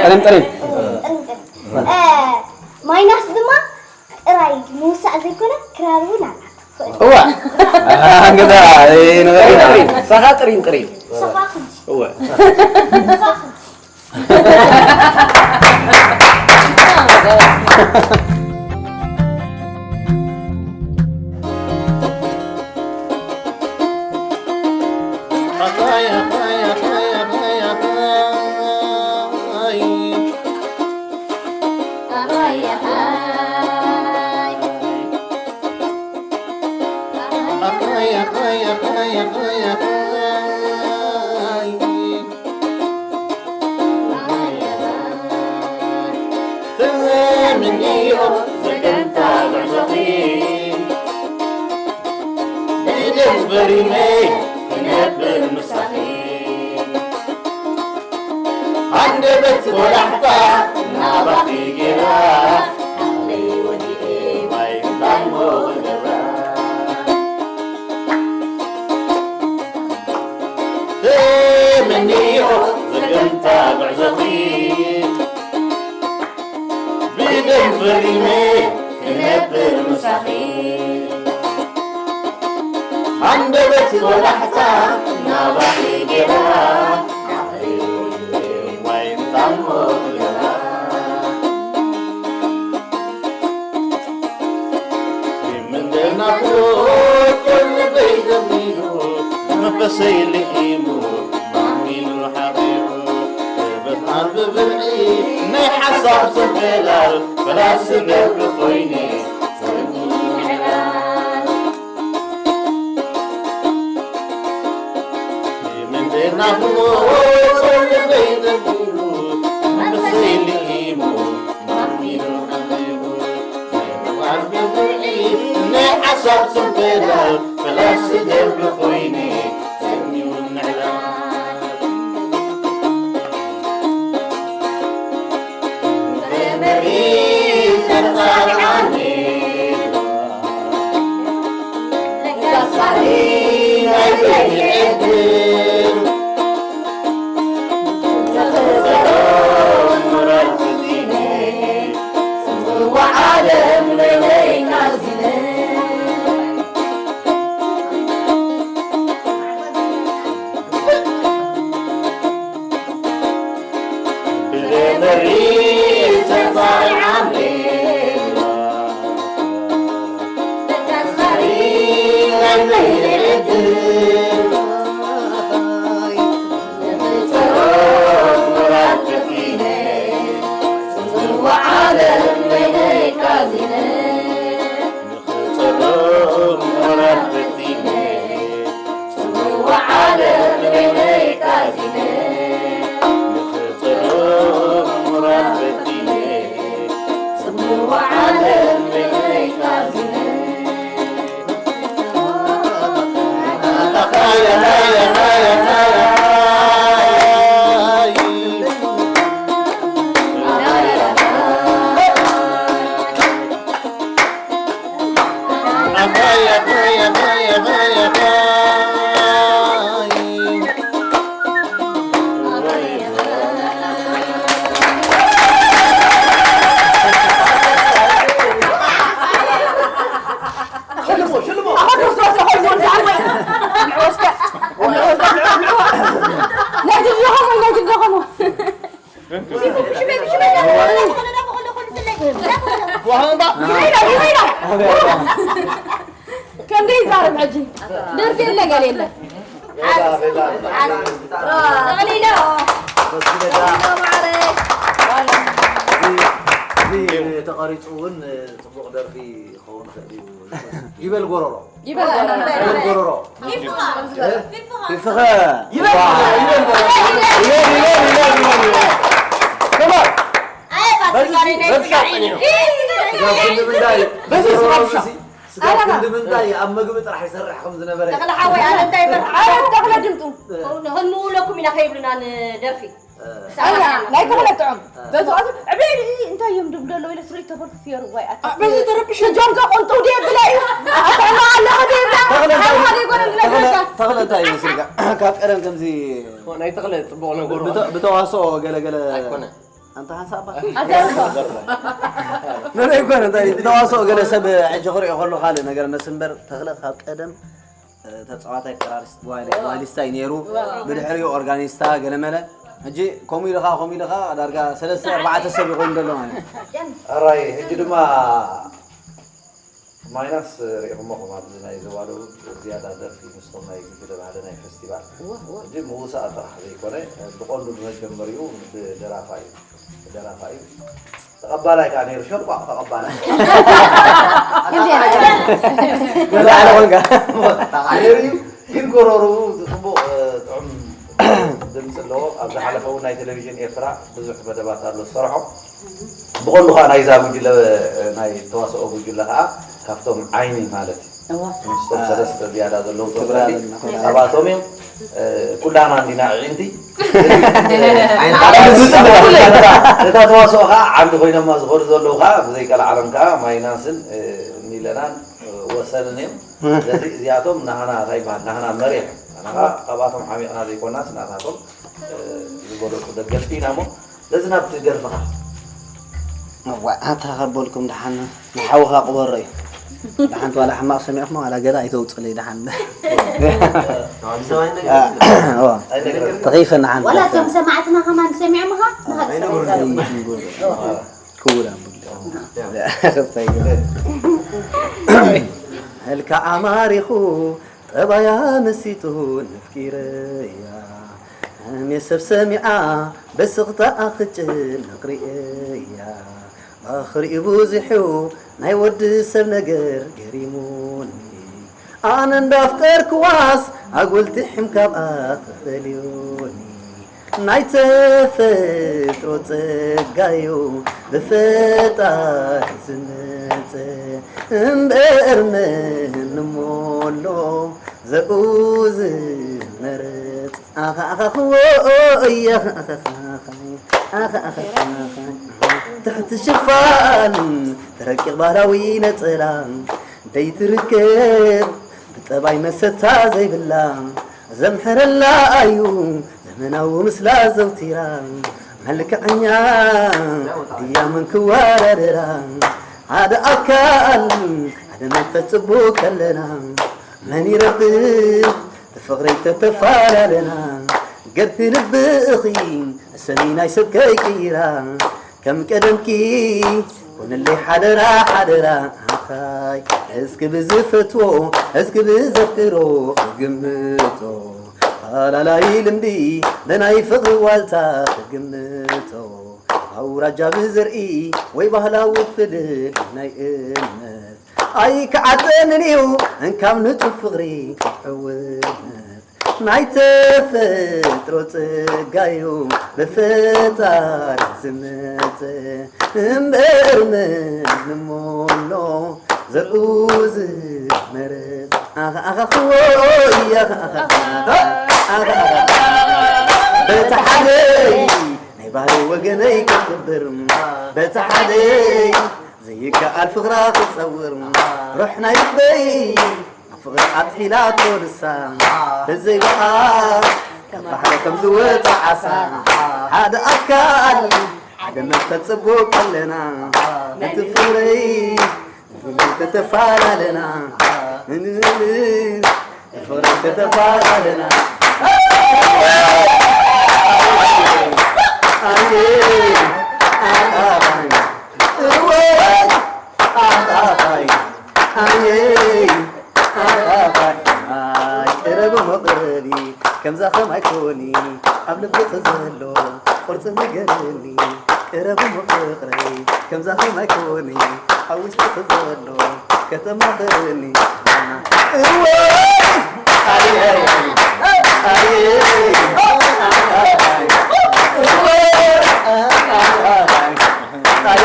ጥሪም ጥሪም። እ፣ ጥሪም ጥሪም። እ፣ ማይናስ ድማ ጥራይ ምውሳእ ዘይኮነ ክራር እውን ኣላ። እዋ። ኣንገዳ፣ እ፣ ንበል። ሳኻ ጥሪም ጥሪም። ሳኻ ክንዲ። እዋ። ሳኻ ክንዲ። ተመንዮ ዘገምታ ጉዕዞኺ ብደም ፈሪመ ክነብር ምሳኺ። ሃንደበት ቆላሕታ ናባኺ ጌራ ዓቕለይ ወዲኤ ማይ እንዳልሞ ክገብራ። ተመንዮ ዘገምታ ጉዕዞኺ ብደም ፈሪመ ክነብር ምሳኺ። ሃንደበት ቆላሕታ ናባኺ ጌራ ዓቕለይ ወዲኤ ማይ እንዳልሞ ክገብራ። መንፈሰይ ልኢሙ ማሚኑ ሓቂቑ ብብርሃን ብብርዒ ናይ ሓሳብ ሰንፈላል ፈላሲ በሪ ኮይነ ጸኒዐ። ምንድናፍሞ ልበይ ዘቢሉ መንፈሰይ ናይ ሓሳብ ስንፈላ ፈላሲ ደርቢ ኮይነ ጸኒውን ንዕላል። ከምደይ ይዛረብ ሕጂ ደርፊ የለ ገለ የለ። ጠቕሊሎ። ጠቕሊሎ ማዕረ። እዚ ተቐሪፁ እውን ፅቡቕ ደርፊ ክኸውን ይኽእል እዩ። ይበል ጎረሮ። ይበል ጎረሮ። ይበል ጎረሮ። ፊፍኸ። ይበል፣ ይበል፣ ይበል፣ ይበል። Come on። በዚ፣ በዚ ሻጥ እዩ። ስጋብ ክንዲ ምንታይ፣ በዚ ስጋብ ሻጥ። ስጋብ ክንዲ ምንታይ ኣብ መግቢ ጥራሕ ይሰርሕ ከም ዝነበረ። ተኽለ ሓወይ፣ ኣነ እንታይ ይፈርሕ? ኣረ፣ ተኽለ ድምፁ። እ። ክንምውለኩም ኢና ከይብሉና ንደርፊ። ኣያ፣ ናይ ተኽለ ጥዑም። በዚ ኣቱ ዕቤ እንታይ እዮም ድብሉ ኣለዉ ኢለ ስሪት ተበልኩ ፍየሩ ዋይ ኣታ። በዚ ተረብሽ። ጆርጆ ቆንጠው ድየ ብላ እዩ። ኣታ ኣለኻ ድየ ብላ። ተኽለ እንታይ ሓዋ ድየ ጎነ ብላ ተኽለ፣ ጆርጆ። ተኽለ እንታይ ይመስልካ? ካብ ቀደም ከምዚ ናይ ተኽለ ጽቡቕ ነገሩ ብተ-፣ ብተዋስኦ ገለ ገለ ኣይኮነ። ኣንታ ሓንሳብ ኣባ። ኣታ ነደ ይኮነ እንታይ ብተዋስኦ ገለ ሰብ ሕጂ ክሪኦ ከሎ ካልእ ነገር ነስ እምበር ተኽለ ካብ ቀደም ተጻዋታይ ክራሪስት ቫዮሊ-፣ ቫዮሊስታ እዩ ነይሩ። ዋው። ብድሕሪኡ ኦርጋኒስታ ገለመለ። ሕጂ ከምኡ ኢልኻ፣ ከምኡ ኢልኻ ዳርጋ ሰለስተ ኣርባዕተ ሰብ ይኾን ዘሎ ማለት እዩ። ኣራይ፣ ሕጂ ድማ ማይናስ ርኢኹሞ ኹም ኣብዚ ናይ ዘዋደቡ ዝያዳ ደርፊ ምስቶም ናይ ግድለ ባህሊ ናይ ፌስቲቫል። ዋው፣ ዋው። ሕጂ ምውሳእ ጥራሕ ዘይኮነ፣ ብቐንዱ ብመጀመሪኡ ብደራፋይ እዩ። ደራፋይ እዩ። ተቐባላይ ከኣ ነይሩ፣ ሸርቋቕ ተቐባላይ። ክንደይ? ወላ ኣለ ወልጋ። ነይሩ እዩ፣ ግን ጎረርኡ ጽቡቕ፣ እ፣ ጥዑም ድምጺ ኣለዎ። ኣብ ዝሓለፈ እውን ናይ ቴሌቪዥን ኤርትራ ብዙሕ መደባት ኣሎ ዝሰርሖ። ብቐንዱ ከኣ ናይዛ ጉጅለ፣ እ፣ ናይ ተዋስኦ ጉጅለ ከኣ ካብቶም ዓይኒ ማለት እዩ። እዋ። ምስቶም ሰለስተ ዝያዳ ዘለዉ ክብራ ተፈሊ፣ ኣለና፣ ክብራ ኣለና። ካብኣቶም እዮም። እ፣ ኩላና እንዲና ኣዒንቲ። ዓይኒ እታ፣ እታ ተዋስኦ ከዓ ዓንዲ ኮይኖማ ዝኸዱ ዘለዉ ከዓ ብዘይ ቀልዓለም ከዓ ማይናስን፣ እ፣ ሚለናን፣ እ፣ ወሰንን እዮም። ስለዚ እዚኣቶም ናህና እንታይ ይበሃል? ናህና መሪሕ። ናህና ከዓ ካብኣቶም ሓሚቕና ዘይኮናስ ናታቶም፣ እ፣ ዝበለፁ ደገፍቲ ኢና እሞ ስለዚ ናብቲ ደርፍኻ። እዋ፣ ኣታ ከበልኩም ደሓን ንሓውኻ ቅበሮ እዩ። ደሓን ዋላ ሕማቕ ሰሚዕኹም ዋላ ገለ ኣይተውፅለይ ደሓን። እዋ፣ ተኺፈ ደሓን። ዋላ እቶም ሰማዕትና ከማን ሰሚዖምኻ ንኻ ኣይነግሩን እዮም። ክውል ኣቡል። ክስታይ ገለ። መልክዓ ማሪኹ ጠባያ መሲጡ ነፍቂረያ። ሕሜ ሰብ ሰሚዓ በስኽታኣ ክትጭነቕ ርእየያ። ባኽሪኡ ብዙሕ እዩ ናይ ወዲ ሰብ ነገር ገሪሙኒ። ኣነ እንዳፍቀርክዋስ ኣጉል ትሒም ካብኣ ተፈልዩኒ። ናይ ተፈጥሮ ጸጋዩ ብፈጣሪ ዝመጸ እምበር መን እሞ ኣሎ ዘርኡ ዝመርጽ። ኣኻ ኣኻ ክዎ እየ ኣኻ ኣኻ ኣኻ ኣኻ ኣኻ ኣኻ ትሕቲ ሽፋን ተረቂቕ ባህላዊ ነጸላ ደይትርከብ ብጠባይ መሰታ ዘይብላ ዘምሕረላ እዩ ዘመናዊ ምስላ ዘውቲራ መልክዐኛ ድያ መን ክወዳደራ ሓደ ኣካል ሓደ መንፈስ ጽቡቅ ከለና መን ይረብሕ ብፍቕረይ ተተፈላለና ገርሂ ልብኺ እሰኒ ናይ ሰብ ከይቅይራ ከም ቀደምኪ ኩንለይ ሓደራ ሓደራ ኣኻይ እስኪ ብዝፈትዎ እስኪ ብዘፍቅሮ ክግምቶ ኣላላይ ልምዲ ብናይ ፍቕሪ ዋልታ ክግምቶ ኣውራጃ ብዘርኢ ወይ ባህላዊ ፍልል ናይ እምነት ኣይከዓደንን እዩ እንካብ ንጹህ ፍቕሪ ዕውነት ናይ ተፈጥሮ ጸጋዩ ብፈጣሪ ዝመጸ እምበር መን እሞ ኣሎ ዘርኡ ዝመረጽ ኣኻ ኣኻ ክዎ እያ ኣኻ ኣኻ ኣኻ ኣኻ በቲ ሓደይ ናይ ባህሊ ወገነይ ክኽብር በቲ ሓደይ ዘይከኣል ፍቕራ ክጸውር ሩሕ ናይ ልበይ ኣብ ፍቕሪ ኣጥሒላቶ ንሳ በዘይ በኣ ካብ ባሕሪ ከም ዝወጸ ዓሳ ሓደ ኣካል ሓደ መንፈስ ጽቡቕ ኣለና ነቲ ፍቕረይ ተተፈላለና ፍቕረይ ተተፈላለና ኣየ ኣየ ኣየ ኣይ ቅረብ መቕረቢ ከምዛ ኸማይ ኮኒ ኣብ ልብኺ ዘሎ ቅርጺ ንገርኒ ቅረብ መፍቕረይ ከምዛ ኸማይ ኮኒ ኣብ ውሽጥኺ ዘሎ ከተማኽርኒ እወ ኣየ ኣየ ኣየ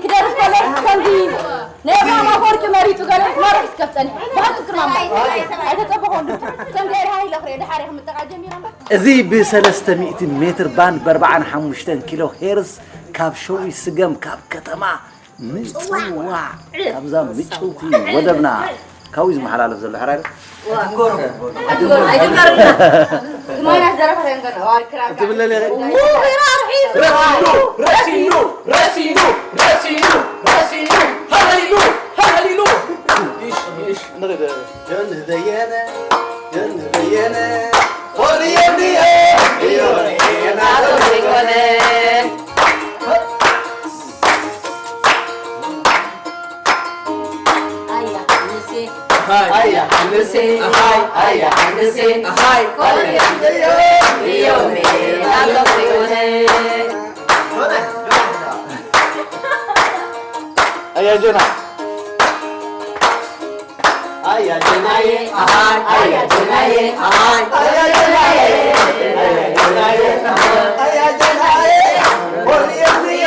ክደርፍ ከሎ ከምዚ ናይ ኣፍወርቂ መሪጹ ገለ ማራ ክስከፍጸኒ ባህል ፍቅር ማማ ኣይተጸበኾ እንዱ ከም ገይር ሃይለ ክሪኦ ድሓር ኢኹም ምጥቃ ጀሚሮም እዚ ብሰለስተ ሚእቲ ሜትር ባንድ ብኣርብዓን ሓሙሽተን ኪሎ ሄርዝ ካብ ሸዊ ስገም ካብ ከተማ ምጽዋዕ ካብዛ ምጭውቲ ወደብና ካብኡ ዝመሓላለፍ ዘሎ ሕራይ ኣይትንገሩና። ትማና ዘረፈ ከንገር ኣዋል ክራር ትብለለ ረሲኑ ረሲኑ ረሲኑ ረሲኑ ረሲኑ ሃለሊሉ ሃለሊሉ ይሽ ይሽ ንግደ ጆን በየነ ጆን በየነ ሆሪየንዲየ ዮሬና ዶሪኮነ ኣያ ጀና ኣያ ጀናዬ ኣሃይ ኣያ ጀናዬ ኣሃይ ኣያ ጀናዬ ኣያ ጀናዬ ኣሃይ ኣያ ጀናዬ ሆሪየንዲየ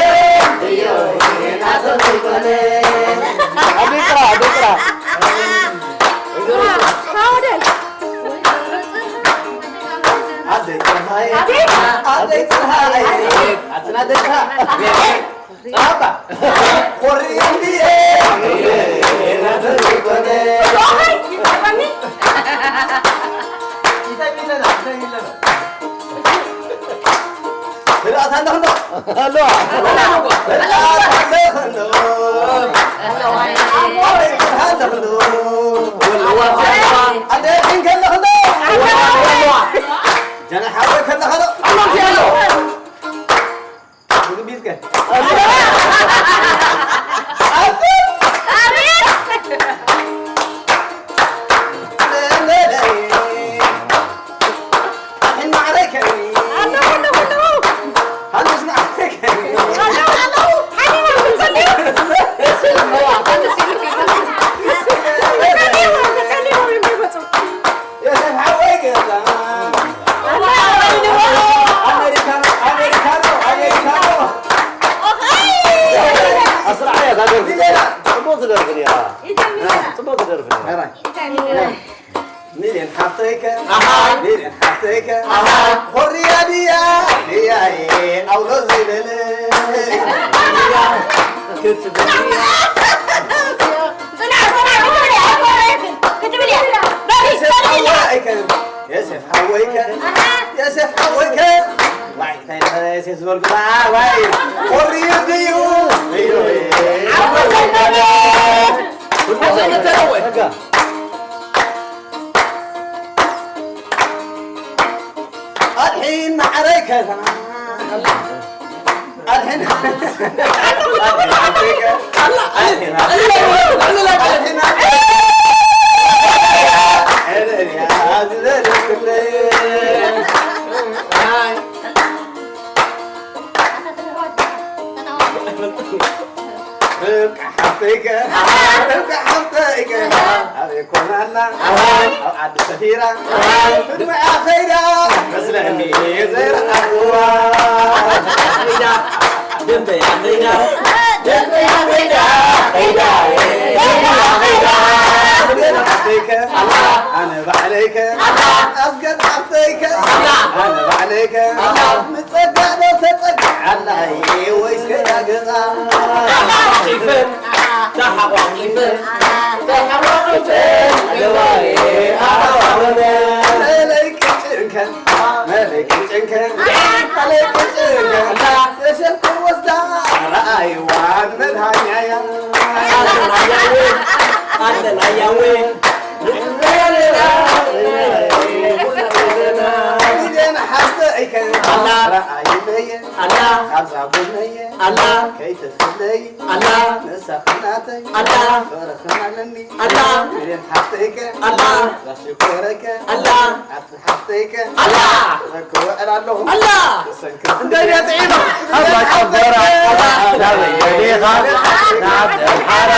ኣለኹ እንዶ። ኣለዋ። ኣለኹ እንዶ። ኣለዋ። ኣለኹ እንዶ። ኣደይ ከለኹ እንዶ። ኣለዋ። ጀና ሓወይ ከለኻ ዶ። ኣለዋ። ምግቢ ይትከል። ኣስራዓያ እዛ ደርፊ። ጽቡቕ ትደርፊ ዲኻ? ጽቡቕ ትደርፊ ዲኻ? ሚልዮን ሓፍተይከ፣ ኣሃ። ሚልዮን ሓፍተይከ፣ ኣሃ። ኮርያ ድያ፣ ድያ፣ ኣውሎ ዘይበለ። ክትብል ድያ። ጽናዕ፣ ጽናዕ፣ ክትብል እያ፣ ክትብል እያ። በሊ፣ ዮሴፍ በሊ፣ ሓወይከ፣ ዮሴፍ ሓወይከ፣ ኣሃ። ዮሴፍ ሓወይከ። ዋይ፣ እንታይ ኢልካ ዮሴፍ ዝበልኩ? ዋይ፣ ኮርዩ ድዩ? እዩ። ዓወት ኣለና። ኣድሒን ማዕረይ ከዛ። ኣድሒን። ኣድሒን። ኣድሒን። ርብቃ ሓፍተይከ፣ ርብቃ ሓፍተይከ፣ ኣበይ ኮን ኣላ? ኣብ ዓዲ ሰፊራ፣ ብድሙያ ኸይዳ፣ መስለኒ ዘይረኣኽዋ። ደንበያ ኸይዳ፣ ደንበያ ኸይዳ፣ ኸይዳ፣ ደንበያ ኸይዳ። ኣነ ባዕለይከ፣ ኣስገድ ሓፍተይከ፣ ኣነ ባዕለይከ፣ ምጸጋዕ ዶ ተጸጋዕ ኣላየ ወይስ ከይዳ ገዛ? ተሓቋቒፈን፣ ተሓቋቒፈን፣ ተሓቋቒፈን፣ ገባኤ ኣረዋወነ። መለይ ቅጭንከ፣ መለይ ቅጭንከ፣ መለይ ቅጭንከ፣ የሸፍኩ ወስዳ ረኣይዋን መድሃኛያ። ኣለናያወ፣ ኣለናያወ። ሚልዮን ሓፍተይከ፣ ኣላ። ረኣይለየ፣ ኣላ። ኣብዛ ጎነየ፣ ኣላ። ከይትፍለይ፣ ኣላ። ንሳ እናተይ፣ ኣላ። ፍቕርኽን ኣለኒ፣ ኣላ። ሚልዮን ሓፍተይከ፣ ኣላ። ዛሽኮረከ፣ ኣላ። ሓፍተይከ ኣላ። ክውዕል ኣለኹ። ኣላ። እንታይ ደኣ ጥዒማ? ኣባ ጨጎራ፣ ናበይ ደሊኻ? ንዓዲ ኣምሓራ።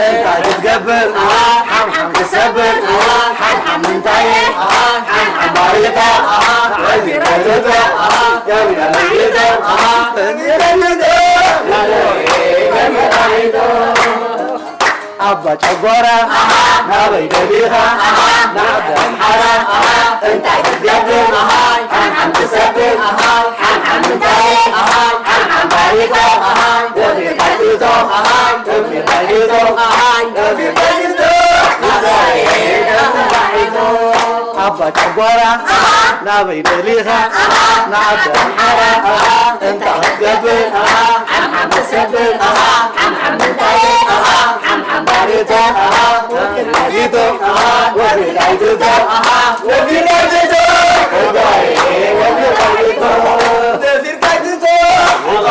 እንታይ ክትገብር? ሓምሓም ክሰብር። ሓምሓም ምንታይ? ሓምሓም ባሪታ። ዓቢ ረድቶ። ያብያ ረድቶ። ኣባ ጨጓራ፣ ኣሃ። ናበይ ደሊኻ? ኣሃ። ንዓዲ ኣምሓራ፣ ኣሃ። እንታይ ክትገብር? ኣሃ። ሓምሓም ትሰብር፣ ኣሃ። ሓምሓም እንታይ? ኣሃ። ሓምሓም ባሪቶ፣ ኣሃ። ደፊርካ ይትቶ፣ ኣሃ። ደፊርካ ይትቶ፣ ኣሃ። ደፊርካ ይትቶ፣ ኣሃ። ኣባ ጨጓራ፣ ኣሃ። ናበይ ደሊኻ? ኣሃ። ንዓዲ ኣምሓራ፣ ኣሃ። እንታይ ክትገብር? ኣሃ። ሓምሓም ትሰብር፣ ኣሃ። ሓምሓም እንታይ? ኣሃ። ሓምሓም ባሪቶ፣ ኣሃ። ወፊር ባሪቶ፣ ኣሃ። ወፊር ባሪቶ፣ ኣሃ። ወፊር ባሪቶ፣ ወፊር ባሪቶ። ወፊር ባሪቶ፣ ኣሃ።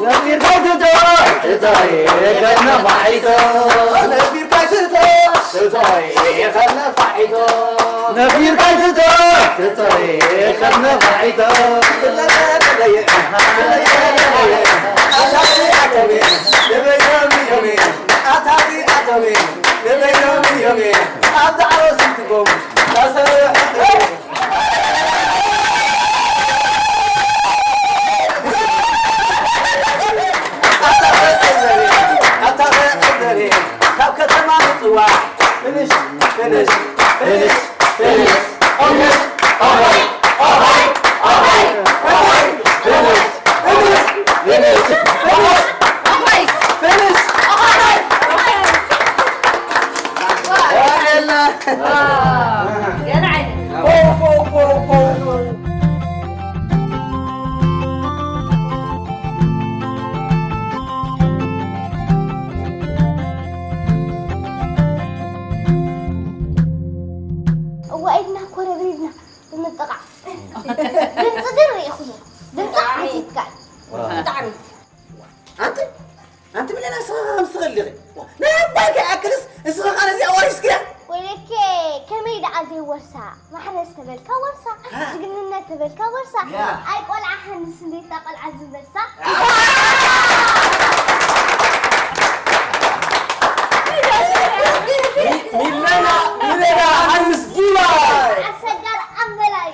ነፊርካ ትቶ፣ ትቶይ፣ ከነፋሒቶ። ነፊርካ ትቶ፣ ትቶይ፣ ከነፋሒቶ። ነፊርካ ትቶ፣ ትቶይ፣ ከነፋሒቶ። ስለለለየ፣ ስለለለየ፣ ኣታዊ ኣቶሜ፣ ንበይኖም እዮሜ፣ ኣታዊ ኣቶሜ፣ ንበይኖም እዮሜ፣ ኣብ ዳዕሮ ስንትጎም፣ ታሰርሑ። ካብ ከተማ ምጽዋዕ። ፍንሽ፣ ፍንሽ፣ ፍንሽ፣ ፍንሽ። ኦሆይ፣ ኦሆይ፣ ኦሆይ፣ ኦሆይ፣ ፍንሽ፣ ፍንሽ፣ ፍንሽ፣ ፍንሽ። ኦሆይ፣ ኦሆይ፣ ኦሆይ። ዋው። ወርሳ፣ ማሕረስ ተበልካ ወርሳ፣ ጅግንነት ተበልካ ወርሳ። ኣይ ቆልዓ ሓንስ እንዴት እታ ቆልዓ ዝበሳ። ሚለና ሚለና ሓንስ ጊላ። ኣሰጋር ኣምበላይ።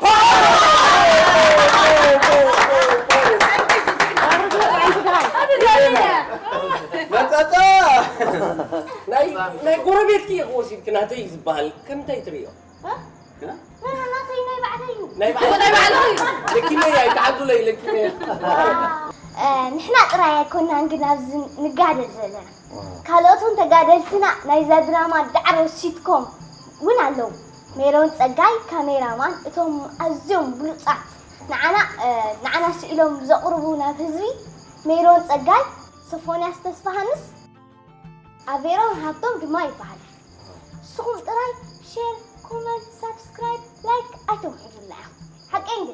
መጸጸ ናይ ናይ ጎረቤትኪ ኢኹ ወሲድኪ ናተይ ዝበሃል ከምንታይ ትርእዮ? እ? እ? ናተይ ናይ ባዕለይ እዩ። ናይ ባዕለይ ናይ ባዕለይ እዩ። ለኪመያ ይተዓዙለይ ለኪመያ። እ፣ ንሕና ጥራይ ኣይኮናን ግን ኣብዚ ንጋደል ዘለና። ካልኦት እውን ተጋደልትና ናይዛ ድራማ ዳዕሮ ሲትኮም እውን ኣለዉ። ሜሮን ጸጋይ ካሜራማን እቶም ኣዝዮም ብሉጻት ንዓና እ፣ ንዓና ስኢሎም ዘቕርቡ ናብ ህዝቢ ሜሮን ጸጋይ፣ ሶፎንያስ ተስፋሃንስ፣ ኣቬሮን ሃብቶም ድማ ይበሃል። ንስኹም ጥራይ ሼር፣ ኮመንት፣ ሳብስክራይብ፣ ላይክ ኣይተውሕዱልና ኢኹም። ሓቀይ እንዴ?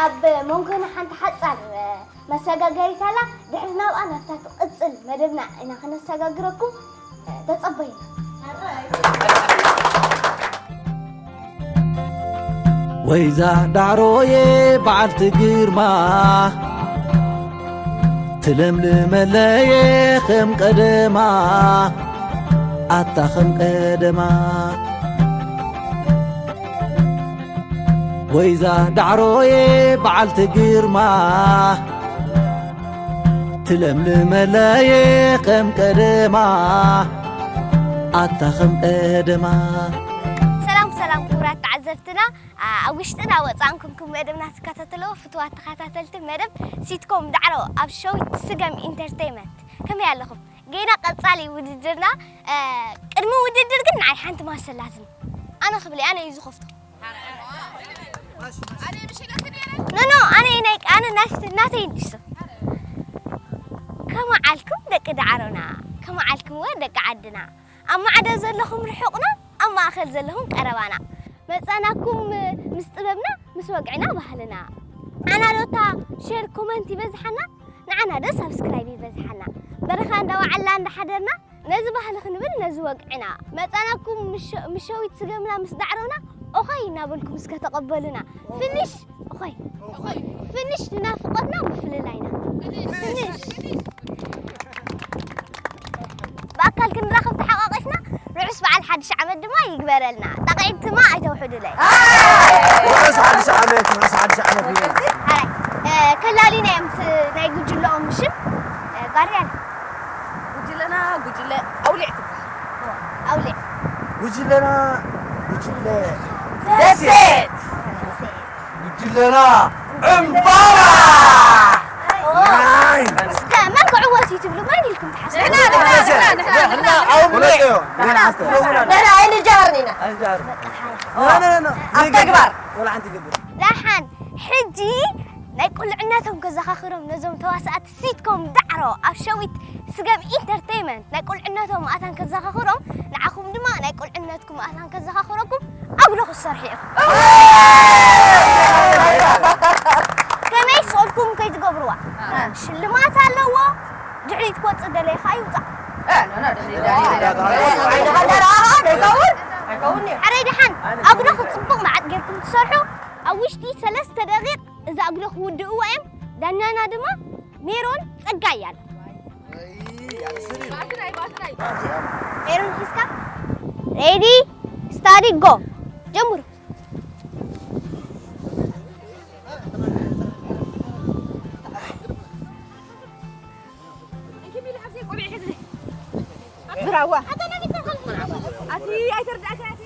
ኣብ መንጎና ሓንቲ ሓጻር መሰጋገሪት ኣላ። ድሕሪ ናብኣ ናብታ ትቕጽል መደብና ኢና ከነሰጋግረኩም። ተጸበዩና። ወይዛ ዳዕሮየ በዓልቲ ግርማ ትለምልመለየ ከም ቀደማ ኣታ ከም ቀደማ ወይዛ ዳዕሮየ በዓልቲ ግርማ ትለምልመለየ ከም ቀደማ ኣታ ከም ቀደማ ሰላም ሰላም ክቡራት ተዓዘብትና፣ ኣብ ውሽጥን ኣብ ወፃእን ኩንኩም መደብና ትከታተልዎ ፍትዋት ተኸታተልቲ መደብ ሲትኮም ዳዕሮ ኣብ ሸዊት ስገም ኢንተርቴይመንት ከመይ ኣለኹም? ጌና ቀፃሊ ውድድርና። ቅድሚ ውድድር ግን ንዓይ ሓንቲ ማሰላትኒ ኣነ ክብል ኣነ እዩ ዝኸፍቶ። ኖ ኖ ኣነ ናይ ኣነ ናተይ እንዲሱ። ከመዓልኩም ደቂ ዳዕሮና፣ ከመዓልኩም ወ ደቂ ዓድና። ኣብ ማዕዶ ዘለኹም ርሑቕና፣ ኣብ ማእኸል ዘለኹም ቀረባና። መጻናኩም ምስ ጥበብና፣ ምስ ወግዕና ባህልና። ኣናዶታ ሼር ኮመንት ይበዝሓና፣ ንዓና ዶ ሳብስክራይብ ይበዝሓና። በረኻ እንዳወዓልና እንዳሓደርና ነዚ ባህሊ ክንብል ነዚ ወግዕና መጻናኩም። ምሸዊት ስገምና ምስ ዳዕሮና ኦኸይ እናበልኩም እስከ ተቐበሉና። ፍንሽ ኦኸይ ፍንሽ ንናፍቆትና ምፍልላይና። ፍንሽ ብኣካል ክንራኸብ ተሓቋቂፍና። ርሑስ በዓል ሓድሽ ዓመት ድማ ይግበረልና። ጣቕዒት ድማ ኣይተውሕዱለይ። ርሑስ ሓድሽ ዓመት፣ ርሑስ ሓድሽ ዓመት ይበል። ሓራይ፣ እ፣ ከላሊና እዮም እቲ ናይ ጉጅለኦም ሽም። እ፣ ጋርያል። ጉጅለና ጉጅለ ኣውሊዕ ትበሃል። ኣውሊዕ። ጉጅለና ጉጅለ ደሴት። ጉጅለና ዕምባባ። ናይ እስከ መን ክዕወት እዩ ትብሉ? መን ኢልኩም ትሓስቡ? ንሕና፣ ንሕና፣ ንሕና፣ ንሕና፣ ንሕና። ኣውሊዕ። ንሕና፣ ንሕና። ንሕና ኣይንጃሃርን ኢና። ኣይንጃሃርን። በቃ ሓራይ። ኖ፣ ኖ፣ ኖ፣ ኖ። ኣብ ተግባር። ወላ ሓንቲ ይገብር። ደሓን፣ ሕጂ ናይ ቁልዕነቶም ከዘኻኽሮም ነዞም ተዋሳእቲ ሲትኮም ዳዕሮ ኣብ ሸዊት ስገም ኢንተርቴይመንት ናይ ቁልዕነቶም ኣታን ከዘኻኽሮም፣ ንዓኹም ድማ ናይ ቁልዕነትኩም ኣታን ከዘኻኽረኩም ኣጉዶ ክትሰርሑ ኢኹም። ከመይ ስቕልኩም ከይትገብርዋ። ሽልማት ኣለዎ። ድሕሪት ክወጽእ ደለየ ከኣ ይውጻእ። እ፣ ኖ፣ ኖ፣ ድሕሪት ደለየ። ኣይንሃለር፣ ኣሃ፣ ደይከውን? ኣይከውን እዩ። ሕረይ ደሓን፣ ኣጉዶ ክጽቡቕ መዓት ጌርኩም ትሰርሑ። ኣብ ውሽጢ ሰለስተ ደቂቕ እዛ ኣጉዶ ክውድእዎ እዮም። ዳኛና ድማ ሜሮን ጸጋይ እያ። ሜሮን ሒዝካ? ሬዲ፣ ስታዲ፣ ጎ። ጀምሩ። ብራዋ። ኣቲ ኣይተርዳእካ ኣቲ።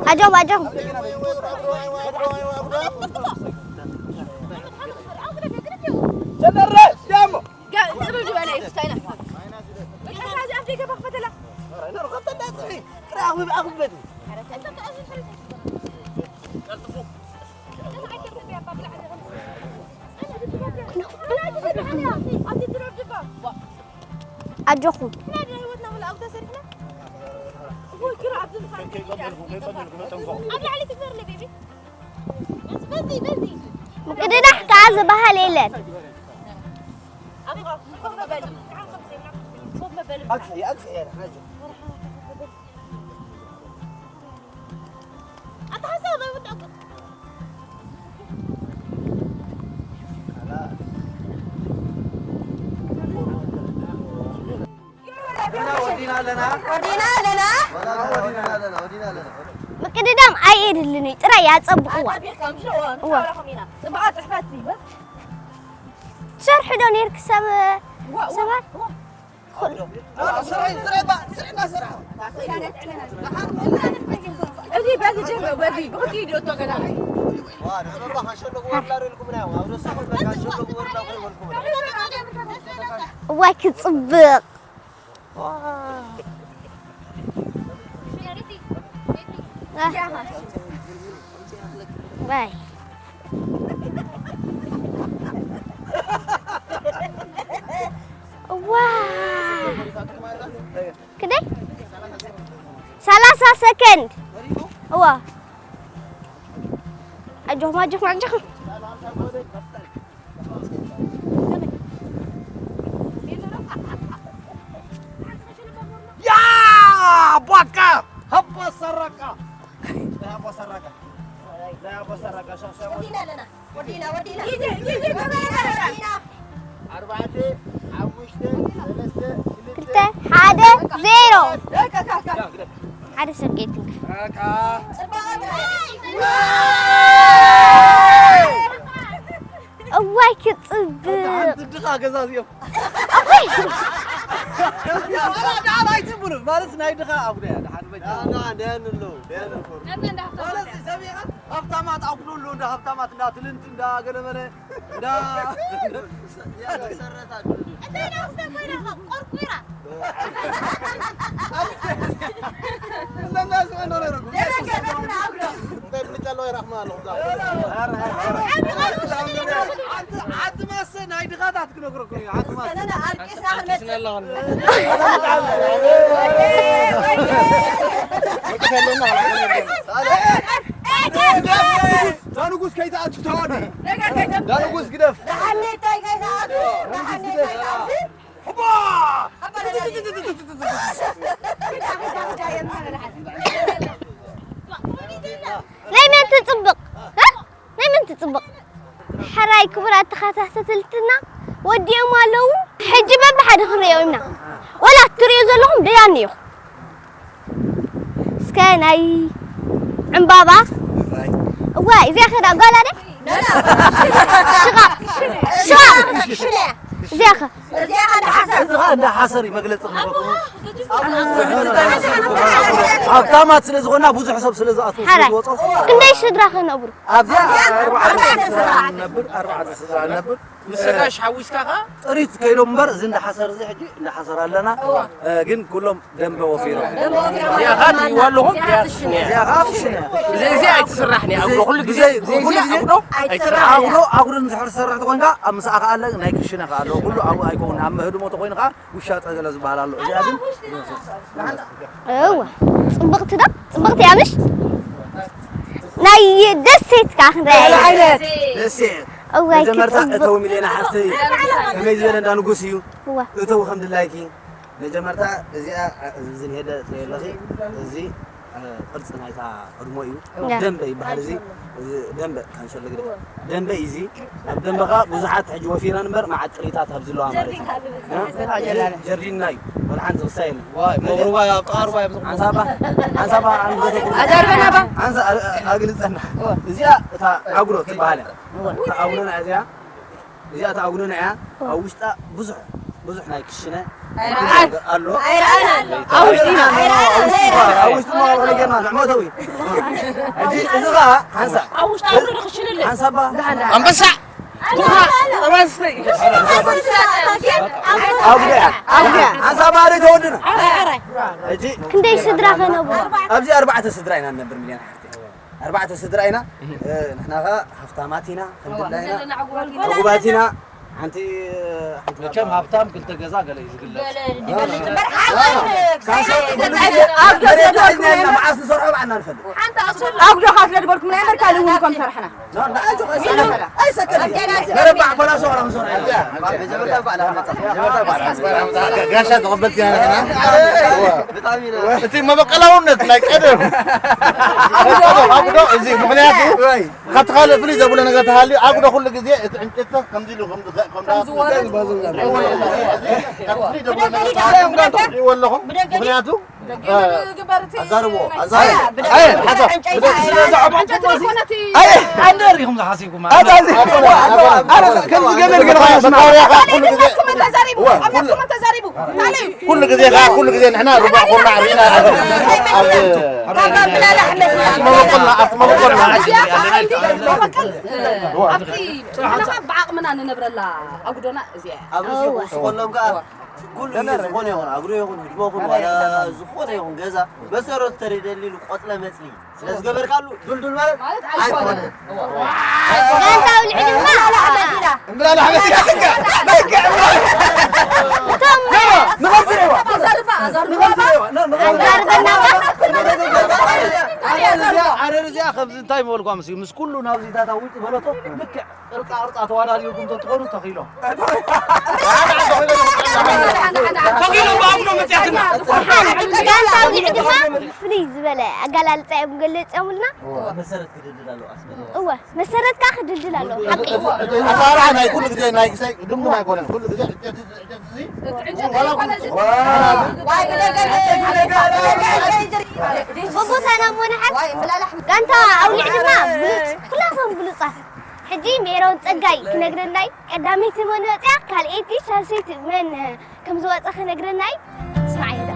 ኣጆም፣ ኣጆም። ጀመረ፣ ዳሞ። ኣጆኹም። ኣብ ላዕሊ ትግበርኒ ቤቢ። ምቅድዳሕ ከዓ ዝበሃል የለን። ምቅድዳም ኣየድልን እዩ፣ ጥራይ ያጸብቕዋ። እዋ። ትሰርሑ ዶ ነርክ ሰብ ሰባት? እዋይ ክጽብቕ። ዋይ። እዋ። ክደይ ሰላሳ ሰከንድ። እዋ። ኣጆኹም፣ ኣጆኹም፣ ኣጆኹም። ያ! ቧካ! ሃባ ሰራቃ! ሃባ ሰራቃ! ሃባ ሰራቃ! ሻ- ሻ- ወዲና ኣለና። ወዲና፣ ወዲና። ሂጂ፣ ሂጂ፣ ገበያ ገበያ። ኣርባዕተ፣ ሓሙሽተ፣ ሰለስተ፣ ክልተ፣ ክልተ፣ ሓደ፣ ዜሮ። ሓደ ሰብ ከይትንክፍ። በቃ። እዋይ፣ ክጽብቕ። ሓንቲ ድኻ ገዛ እዚኦም። ኣቦይ። ዋላ ደሓን ኣይትብሉን። ማለት ናይ ድኻ ኣጉዳ እያ፣ ደሓን በጃ። ደሓን፣ ደሓን፣ ደሓን ኣለዉ፣ ደሓን ኣለዉ። ማለት ሰሚዕካ? ሃብታማት ኣጉዶ ኣለዉ፣ እንዳ ሃብታማት፣ እንዳ ትልንቲ፣ እንዳ ገለመለ፣ እንዳ መሰረት ኣጉዶ። እንታይ ደኣ ክስተ ኮይና ኢኻ ቆርቁራ። እንታይ ብልጫ ኣለዋ ይረኽማ ኣለኹ። ዓዲ ማሰ ናይ ድኻታት ክነግረኩም እዩ። ዓዲ ማሰ። ኣልቂስና ክንመጽእ። ኣልቂስና ኣለኹ። ወቅት ያለና ዳንጉስ ከይትኣቱ ተዋዲ። ዳንጉስ ግደፍ። ደሓን እንታይ ከይትኣቱ። ደሓን እንታይ ከይትኣቱ። ሕባ! ናይ መን ትጽብቕ? እ? ናይ መን ትጽብቕ? ሕራይ ክቡራት ተኸታተልትና ወዲኦም ኣለዉ። ሕጂ በብሓደ ክንሪኦ ኢና። ወላ እትሪኡ ዘለኹም ደያኑ ኢኹም። እስከ ናይ ዕምባባ። እዋይ፣ እዚኣ ከዳ ጓል ኣደ? ሽቓቕ። ሽቓቕ። እዚኣ ከ? እዚ ኸኣ እንዳ ሓሰር እዩ መግለጺ ክህበኩም። ሃብታማት ስለ ዝኾና ብዙሕ ሰብ ስለ ዝኣትዉ ስለ ሓራይ። ዝወጾ። ክንደይ ስድራ ከ ነብሩ? ኣብዚኣ ኣርባዕተ ስድራ ነብር፣ ኣርባዕተ ስድራ ነብር። ምስ ጋሽ ሓዊስካ ኸ? ጥሪት ከይዶም እምበር እዚ እንዳ ሓሰር እዚ ሕጂ እንዳ ሓሰር ኣለና። እዋ። እ፣ ግን ኩሎም ደንበ ወፊሮም። ደንበ ወፊሮም። እዚኣ ኸኣ ትሪእዋ ኣለኹም? እዚኣ እዚኣ ኸኣ ክሽነ። እዚ፣ እዚ ኣይትስራሕን እያ። እዚ፣ ኣጉዶ ኩሉ ግዜ፣ ብዘይ፣ ኩሉ ግዜ ኣጉዶ ኣይትስራሕን እያ። ኣጉዶ፣ ኣጉዶ እንድሕር ትሰርሕ ተኾይንካ ኣብ ምሳኣ ኸኣ ኣለ፣ ናይ ክሽነ ኸኣ ኣለዎ። ኩሉ ኣብኡ ኣይከውን። ኣብ ምህድሞ ተኾይኑ ኸኣ ውሻጠ ገለ ዝበሃል ኣሎ። እዚኣ ግን እዋ፣ ጽብቕቲ ዶ? ጽብቕቲ እያ ምሽ? ናይ ደሴት ከኣ ክንሪኣ ገለ ኢና። ዓይነት ደሴት። እዋይ፣ መጀመርታ ክጽብቕ። እተው ሚልዮና ሓፍተይ ከመይ ዝበለ እንዳ ንጉስ እዩ። እዋ። እተው ከም ድላይኪ። መጀመርታ እዚኣ፣ እዚ ዝንሄደ ትሪኦ ኣለኺ፣ እዚ፣ እ፣ ቅርጺ ናይታ ህድሞ እዩ። እዋ። ደንበ ይበሃል እዚ። እዚ ደንበ ካንሸሎ ግደ። ደንበ እዩ እዚ። ኣብ ደንበ ኸኣ ብዙሓት ሕጂ ወፊረን እምበር መዓት ጥሪታት ኣብዚ ኣለዋ ማለት እዩ። እ? ጀርዲንና እዩ። ወላ ሓንቲ ዝኽሳይ የለን። ዋይ፣ መቕሩባ እያ፣ ኣብ ቃርባ እያ ብዙሕ። ሓንሳባ፣ ሓንሳባ፣ ኣዛርበና ባ። ሓንሳ-፣ ኣ-፣ ኣግልጸና። እዚኣ እታ ዓጉሎ ትበሃል እያ። እታ ዓጉሎና እዚኣ እዚኣ እታ ኣጉሎና እያ። ኣብ ውሽጣ ብዙሕ፣ ብዙሕ ናይ ክሽነ ኣይረኣን። ኣሎ። ኣይረኣን ኣሎ። ኣብ ውሽጢ ኢና። ኣብ ውሽጢ፣ ኣብ ውሽጢ መዋቕር ጌርና ንዕመተዊ። ሕጂ እዚ ኸኣ ሓንሳእ። ኣብ ውሽጢ ኣጉሎ ክሽነ ኣሎ። ሓንሳባ። ኣንበሳ። ኣጉያ፣ ኣጉያ። ሓንሳባ ዶ ተወድና። ሕጂ ክንደይ ስድራ ከነብሩ? ኣብዚ ኣርባዕተ ስድራ ኢና ንነብር፣ ሚልዮን ሓፍቲ። ኣርባዕተ ስድራ ኢና። እ፣ ንሕና ኸኣ ሃብታማት ኢና፣ ክንድላ ኢና። ዕጉባት ኢና። ዕጉባት ኢና። ሓንቲ፣ ሓንቲ መቸም ሃብታም ክልተ ገዛ ገለ እዩ ዝግለጽ። ገለ ዝግለጽ እምበር፣ ሓንቲ ኣብ መሬት ሒዝና መዓስ ንሰርሖ ኣና ንፈልጥ። ሓንቲ ኣጉዶ ኣጉዶ ካፍለ ዝበልኩም ናይ ኣመሪካ ልውን ከም ሰርሕና። ኣይሰከት። ነረባ በላሶ ራምሶ። ጋሻ ተቐበልቲ ኢና ንሕና። እቲ መበቀላውነት ናይ ቀደም ኣጉዶ ኣጉዶ እዚ ምኽንያቱ ወይ። ካብቲ ካልእ ፍልይ ዘብሎ ነገር ተሃልዩ ኣጉዶ ኩሉ ግዜ እቲ ዕንጨትታት ከምዚ ኢሉ ከም ከም ከም ዝወርድ። ፍልይ ዘብሎ ነገር ተሃልዩ ኣጉዶ ትርእይዎ ኣለኹም። ምኽንያቱ ኣዛርቦ፣ ኣዛርቦ። ኣይ ሓሳብ። ኣይ ኣንደር ኢኹም ዝሓሲብኩም። ኣዛዚ። ኣረ ከምዚ ገመድ ገለ መካርያኻ ኩሉ ግዜ ኩሉ ግዜ ከኣ ኩሉ ግዜ ንሕና ሩባ ኮና ሪና ኣብ መበቆልና ኣብቲ መበቆልና ኣብቲ ንሕና ብዓቕምና ንነብረላ ኣጉዶና እዚኣ እያ። ኣብዚ ዝወስኾሎም ከኣ ኩሉ ግዜ ዝኾነ ይኹን ኣጉዶ ይኹን ህድሞ ይኹን ዋላ ዝኾነ ይኹን ገዛ መሰረቱ ተሪደሊ ቆጽለ መጽሊ ስለ ዝገበርካሉ ዱልዱል ማለት ማለት ኣይኮነን። ኣይኮነን። ጋንታ ኣውሊዕ ድማ እምብላል ኣሕመድ ኢኻ። እቶም ንኸዝር እዋ። ኣዛርባ፣ ኣዛርባ። ንኸዝር እዋ። ን- ንኸዝር እዋ። ኣዛርበና። ኣረር እዚኣ፣ ኣረር እዚኣ ከምዚ እንታይ ምበልኳ ምስ ምስ ኩሉ ናብዚ ታታ ውጭ በለቶ ልክዕ ቅርጻ ቅርጻ ተዋዳዲርኩም ተትኾኑ ተኺሎ። ተኺሎ ብኣምኖ መጽያትና። ጋንታ ኣውሊዕ ድማ ብፍልይ ዝበለ ኣገላልጻ እዮም ገለጽዮምልና። መሰረት ክድልድል ኣለዎ ኣስመራ። እወ፣ መሰረት ከኣ ክድልድል ኣለዎ። ሓቂ። ኣሰራርሓ ናይ ኩሉ ግዜ ናይ ክሳይ ድምዱም ኣይኮነን። ኩሉ ግዜ ዕጨቲ፣ ዕጨቲ እዚ እቲ ዕንጨቲ ዋላ ዘይኮነ እዚ ዋላ ዋይ፣ ብደገ፣ ብደገ፣ ብደገ፣ ብደገ። ብቦታና እሞ ንሓት። ዋይ፣ እምብላላሕ። ጋንታ ኣውሊዕ ድማ ብሉጽ፣ ኩላቶም ብሉጻት። ሕጂ ሜሮን ጸጋይ ክነግረናይ፣ ቀዳመይቲ መን ወጽያ፣ ካልኣይቲ፣ ሳልሰይቲ መን ከም ዝወጸ ክነግረናይ። ስማዕ ይዳ።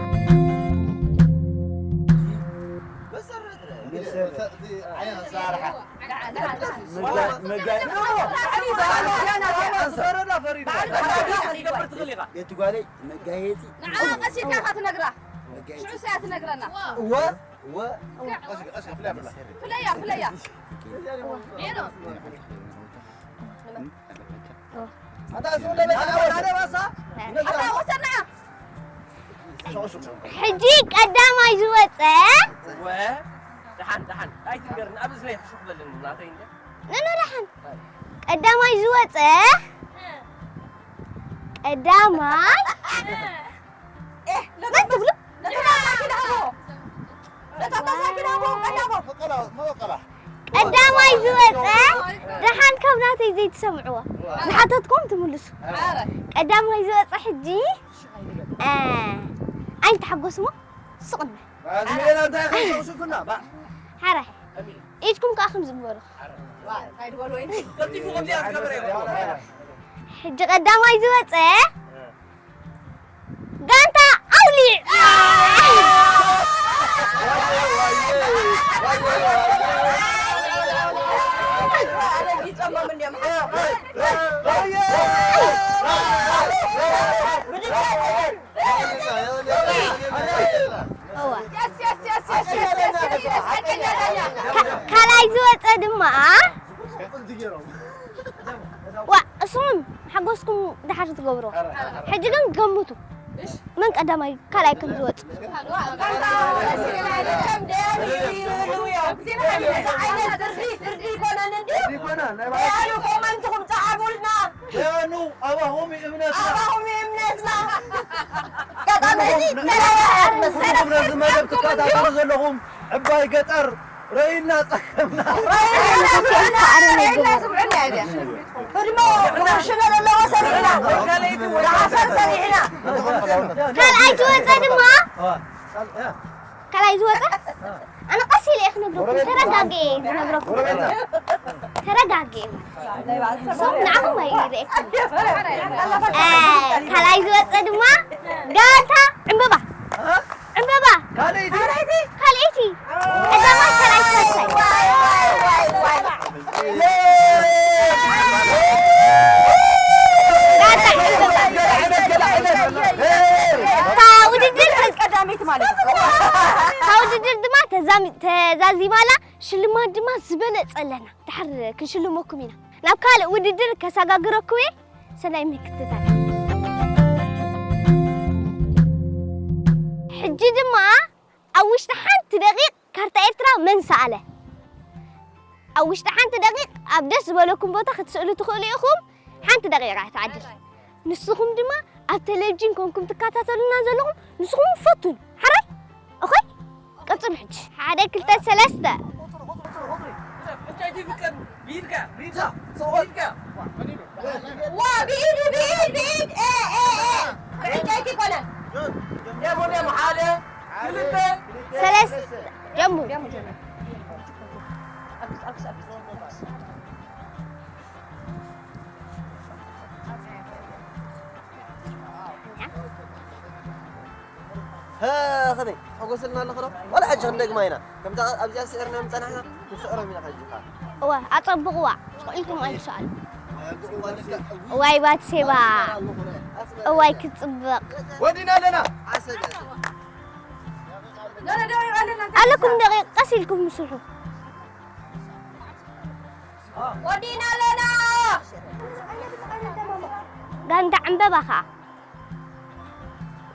መጋይ የቲ ጓለይ መጋየፂ ንዓ ቀስ ኢልካ ኢኻ ትነግራ። መጋየፂ ሽዑ እያ ትነግረና። እወ እወ ፍለያ ፍለያ። ኣታ ወሰና። ሕጂ ቀዳማይ ዝወፀ። ወ ደሓን ደሓን ኣይትንገርኒ ኣብ እዝነይ ሕሹኽ በልኒ ናተይ እንደ ኖኖ ደሓን ቀዳማይ ዝወፀ ቀዳማይ መን ትብሉ? ቀዳማይ ዝወፀ ደሓን ካብ ናተይ ዘይትሰምዕዎ ዝሓተትኩም ትምልሱ። ቀዳማይ ዝወፀ ሕጂ ኣይንተሓጎስሞ ስቕ ንበል። ሓራይ ኢድኩም ከዓ ከም ዝግበሩ ሕጂ ቀዳማይ ዝወፀ ጋንታ ኣውሊዕ። ካልኣይ ዝወፀ ድማ ዋ እሱም ሓጎስኩም ድሓር ትገብሮ ሕጂ ግን ገምቱ መን ቀዳማይ ካልኣይ ከም ዝወፅ ኮመንትኩም ፃሓፉልና ደያኑ ኣባኹም እምነትና ኣባኹም እምነትና ኣጋጣሚ ሕጂ ንሕና ነዚ መደብ ትከታተሉ ዘለኹም ዕባይ ገጠር ረኢና ጸገምና። ረኢና ጸገምና። ረኢና ስምዑና እያ። ህድሞ ሽመል ኣለዎ ሰሪሕና። ደሓሰብ ሰሪሕና። ካልኣይ ዝወፀ ድማ ካልኣይ ዝወፀ ኣነ ቀስ ኢለ እየ ክነግረኩም። ተረጋግኤ እየ ዝነግረኩም። ተረጋግኤ። ሶም ንዓኹም ኣይርእየኩም። እ፣ ካልኣይ ዝወፀ ድማ ጋንታ ዕምበባ። ዕምበባ። ካልኣይቲ። ካልኣይቲ። ቀዳማይ፣ ካልኣይ፣ ሳልሳይ። ጋንታ ዕምበባ። እታ ውድድር ቀዳመይቲ ማለት እዩ። እታ ውድድር ድማ ተዛሚ-፣ ተዛዚማላ ሽልማት ድማ ዝበለጸ ኣለና። ድሓር ክንሽልመኩም ኢና። ናብ ካልእ ውድድር ከሰጋግረኩም እየ። ሰናይ ምክትታል። ሕጂ ድማ ኣብ ውሽጢ ሓንቲ ደቂቕ ካርታ ኤርትራ መን ሰኣለ? ኣብ ውሽጢ ሓንቲ ደቂቕ ኣብ ደስ ዝበለኩም ቦታ ክትስእሉ ትኽእሉ ኢኹም። ሓንቲ ደቂቕ እያ ትዓድል። ንስኹም ድማ ኣብ ቴሌቪዥን ኮንኩም ትከታተሉና ዘለኹም ንስኹም ፈቱን። ሓራይ? ኦኸይ? ቀጽሉ ሕጂ። ሓደ፣ ክልተ፣ ሰለስተ። ዋ፣ ብኢድ፣ ብኢድ፣ ብኢድ። ኤ፣ ኤ፣ ኤ። ብዕንጨይቲ ኮነ። ደሞ፣ ደሞ፣ ሓደ፣ ክልተ። ሰለስተ። ጀምሩ። ከመይ? ተሓጎስልና ኣለኹ ዶ? ዋላ ሕጂ ክንደግማ ኢና። ከምታ ኣብዚኣ ስዒርና ምጸናሕና፣ ክንስዕሮም ኢና ሕጂ ኸኣ። እወ፣ ኣጸብቕዋ። ስቕ ኢልኩም ኣይትስኣሉ። እዋይ ባትሴባ። እዋይ ክትጽብቕ። ወዲና ኣለና። ዓሰብ እያ። ኣለኩም ደቂቕ ቀስ ኢልኩም ስርሑ። ወዲና ኣለና። ጋንታ ዕምበባ ኸኣ።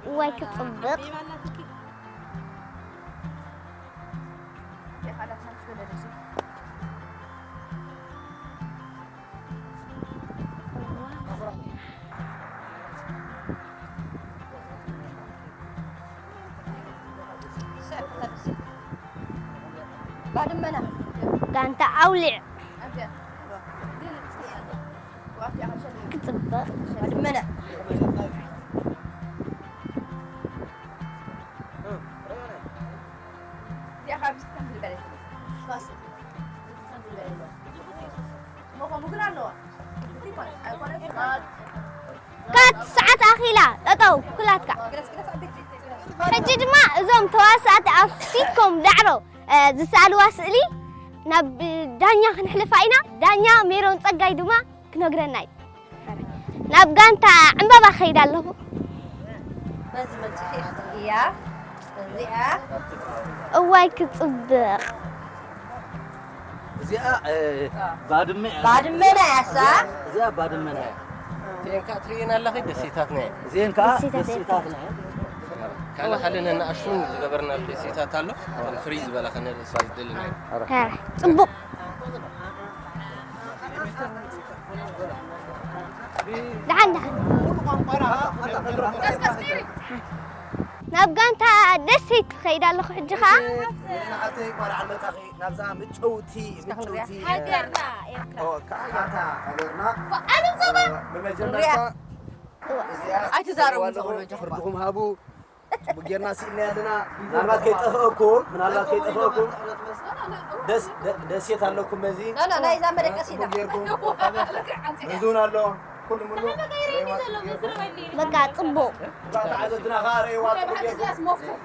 እዋይ ክጽብቕ። ባድመና ጋንታ ኣውሊዕ ክጽብቕ። ባድመና ካት ሰዓት ኣኺላ ጠጠው ኩላትካ። ሕጂ ድማ እዞም ተዋሳእቲ ኣብ ሲትኮም ዳዕሮ ዝሰኣልዋ ስእሊ ናብ ዳኛ ክንሕልፋ ኢና። ዳኛ ሜሮን ጸጋይ ድማ ክነግረና እዩ። ናብ ጋንታ ዕምበባ ከይድ ኣለኹ። በዚ መጽሔት እያ እዚኣ። እዋይ ክጽብቕ። እዚኣ ባድመ እያ። ባድመ ናይ ኣሳ። እዚኣ ባድመ ናይ እዚኤን ከዓ ትርእየን ኣለኺ ደሴታት ናይ እዚኤን ከዓ ደሴታት ደሴታት ናይ ካልእ ካልእ ነንኣሽቱን ዝገበርና ደሴታት ኣሎ። ፍሪ ዝበላ ከነርእሳ ዝደሊ ናይ ጽቡቕ። ደሓን ደሓን። ናብ ጋንታ ደሴት ክኸይድ ኣለኹ ሕጂ ኸዓ። ናብዛ ምጭውቲ ምጭውቲ ሃገርና ኤርትራ። ሃገርና ብመጀመርታ ኣይትዛረቡ ዝኽእሉ ፍርድኹም ሃቡ። ጌርና ስኢልና ኣለና። ምናልባት ከይጠፍአኩም ምናልባት ከይጠፍአኩም ደሴት ኣለኩም በዚ ናይዛ መደቀሲና ጌርኩም ብዙን ኣሎ። ኩሉ ሙሉ በቃ ጽቡቕ። ተዓዘብትና ከዓ ረእይዋ ጽቡቕ ጌርኩም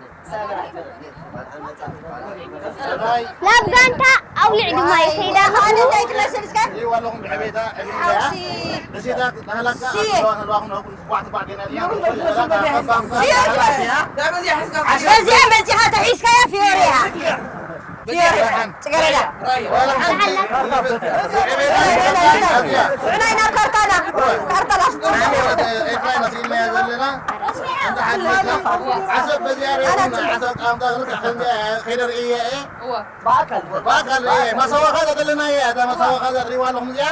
ናብ ጋንታ ኣውሊዕ ድማ ይኸይዳ ኣለኹ። በዚኣ መፂኻ ተሒዝካያ ፊዮሪያ ፊዮሪያ ጭገረዳ ንዓይ ናብ ካርታና ካርታና ዓሰብ በዚኣ ሪኦም ዓሰብ ቃምታ ከይደ ርእየ እየ ብኣካል ብኣካል እየ ማሰዋኻ ዘደለና እየ እታ ማሰዋኻ ዘሪዋ ኣለኹም እዚኣ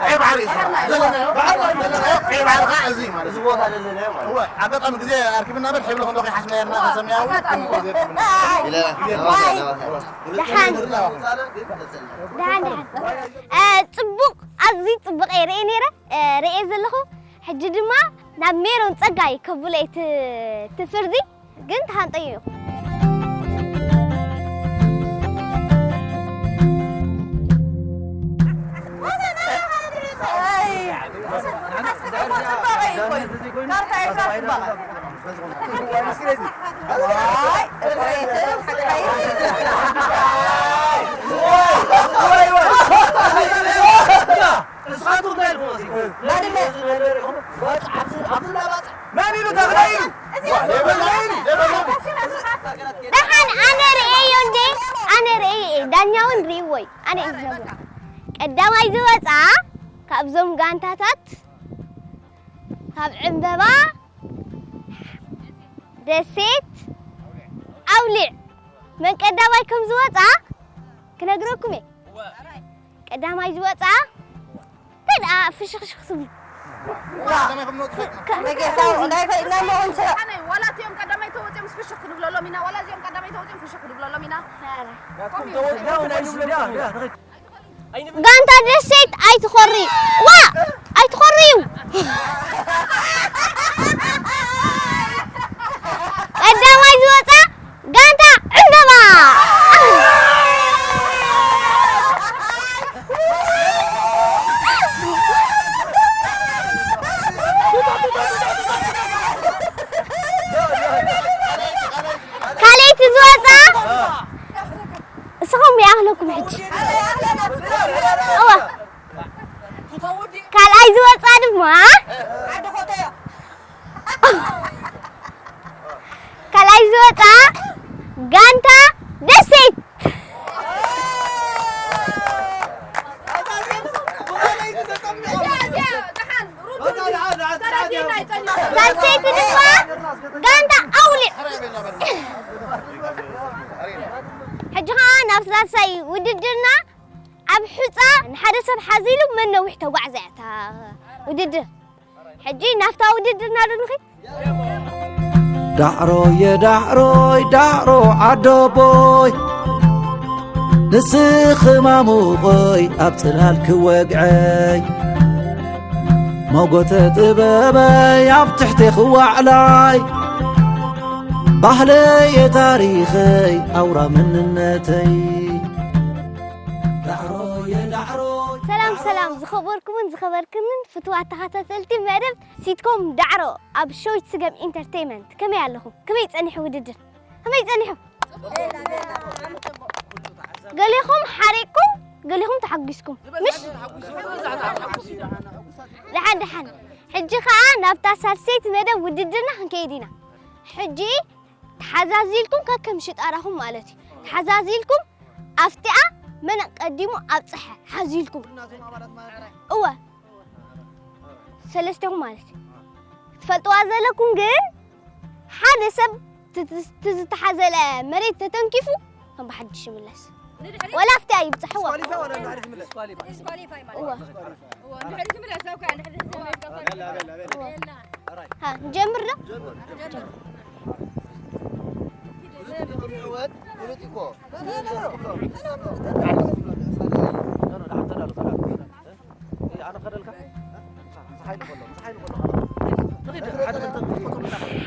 ቀይ ባሕሪ እዩ ዘለናዮ ቀይ ባሕሪ ከዓ እዚ ማለት እዩ ኣጋጣሚ ግዜ ኣርኪብና በር ሕብሪ ክንዶ ከይሓስና የርና ተሰሚያዊ ደሓን ደሓን ደሓን ጽቡቕ ኣዝዩ ጽቡቕ እየ ርእየ ነይረ ርእየ ዘለኹ ሕጂ ድማ ናብ ሜሮን ጸጋይ ከብሎ እየ ትፍርዲ ግን ተሃንጠዩ ኢኹ እሳቱ እንታይ ኢልኩም እዚ? ባድመ ዝነበረ ኢኹም። ባጽዕ፣ ኣብዚ፣ ኣብዚ እንዳ ባጽዕ። መን ኢሉ ተኽለ ኢሉ? የበላ ኢሉ፣ የበላ። ደሓን ኣነ ርእየዮ እንዴ? ኣነ ርእየ እየ። ዳኛ እውን ርእይዎ እዩ። ኣነ እዩ ዝነግሮ። ቀዳማይ ዝወጻ ካብዞም ጋንታታት ካብ ዕምበባ ደሴት ኣውሊዕ መን ቀዳማይ ከም ዝወጻ ክነግረኩም እየ። ቀዳማይ ዝወጻ እንታይ ደኣ ፍሽኽሽኽ ትብሉ? ዋላ እቲኦም ቀዳማይ ተወፂኦም ፍሽኽ ክንብለሎም ኢና፣ ዋላ እዚኦም ቀዳማይ ተወፂኦም ፍሽኽ ክንብለሎም ኢና። ጋንታ ደሴት ኣይትኾሪ። ዋ! ኣይትኾርዩ። ቀዳማይ ዝወጻ ጋንታ ዕምበባ። ካልኣይቲ ዝወጻ እስኹም ይኣኽለኩም ሕጂ። እወ። ካልኣይ ዝወጻ ድማ፣ ካልኣይ ዝወጻ ጋንታ ደሴት። ሳልሰይቲ ድማ ጋንታ ኣውሊዕ። ሕጂ ኸኣ ናብ ሳልሳይ ውድድርና። ኣብ ሑጻ ንሓደ ሰብ ሓዚሉ መን ነዊሕ ተጓዕዘ እያ እታ ውድድር። ሕጂ ናብታ ውድድርና ዶ ንኺድ? ዳዕሮየ ዳዕሮይ ዳዕሮ ዓዶቦይ፣ ንስኺ ማሙቐይ ኣብ ጽላል ክወግዐይ፣ ሞጎተ ጥበበይ ኣብ ትሕቴ ክዋዕላይ፣ ባህለየ ታሪኸይ ኣውራ መንነተይ። ዳዕሮየ ዳዕሮይ። ሰላም ሰላም፣ ዝኸበርኩምን ዝኸበርክንን ፍቱዋት ተኸታተልቲ መደብ ሲትኮም ዳዕሮ ኣብ ሸዊት ስገም ኢንተርቴይመንት፣ ከመይ ኣለኹም? ከመይ ጸኒሑ ውድድር? ከመይ ጸኒሑ? ገሊኹም ሓሪቅኩም፣ ገሊኹም ተሓጒስኩም። ምሽ? ደሓን ደሓን። ሕጂ ኸኣ ናብታ ሳልሰይቲ መደብ ውድድርና ክንከይድ ኢና። ሕጂ ተሓዛዚልኩም ከከም ሽጣራኹም ማለት እዩ። ተሓዛዚልኩም ኣብቲኣ መን ቀዲሙ ኣብፀሐ ሓዚልኩም። እወ። ሰለስቴኹም ማለት እዩ። ክትፈልጥዋ ዘለኩም ግን ሓደ ሰብ ት-፣ ት-፣ እቲ ዝተሓዘለ መሬት ተተንኪፉ ከም ብሓድሽ ይምለስ። ወላ ኣብቲኣ ይብፅሕዎ። ዲስኳሊፋይ ወላ ንድሕሪት ይምለስ? ዲስኳሊፋይ። ዲስኳሊፋይ ማለት እወ። እዩ። እወ፣ ንድሕሪት ይምለስ፣ ኣብ ካዓ ንድሕሪት ይምለስ። እወ። ሃ፣ ንጀምር ዶ?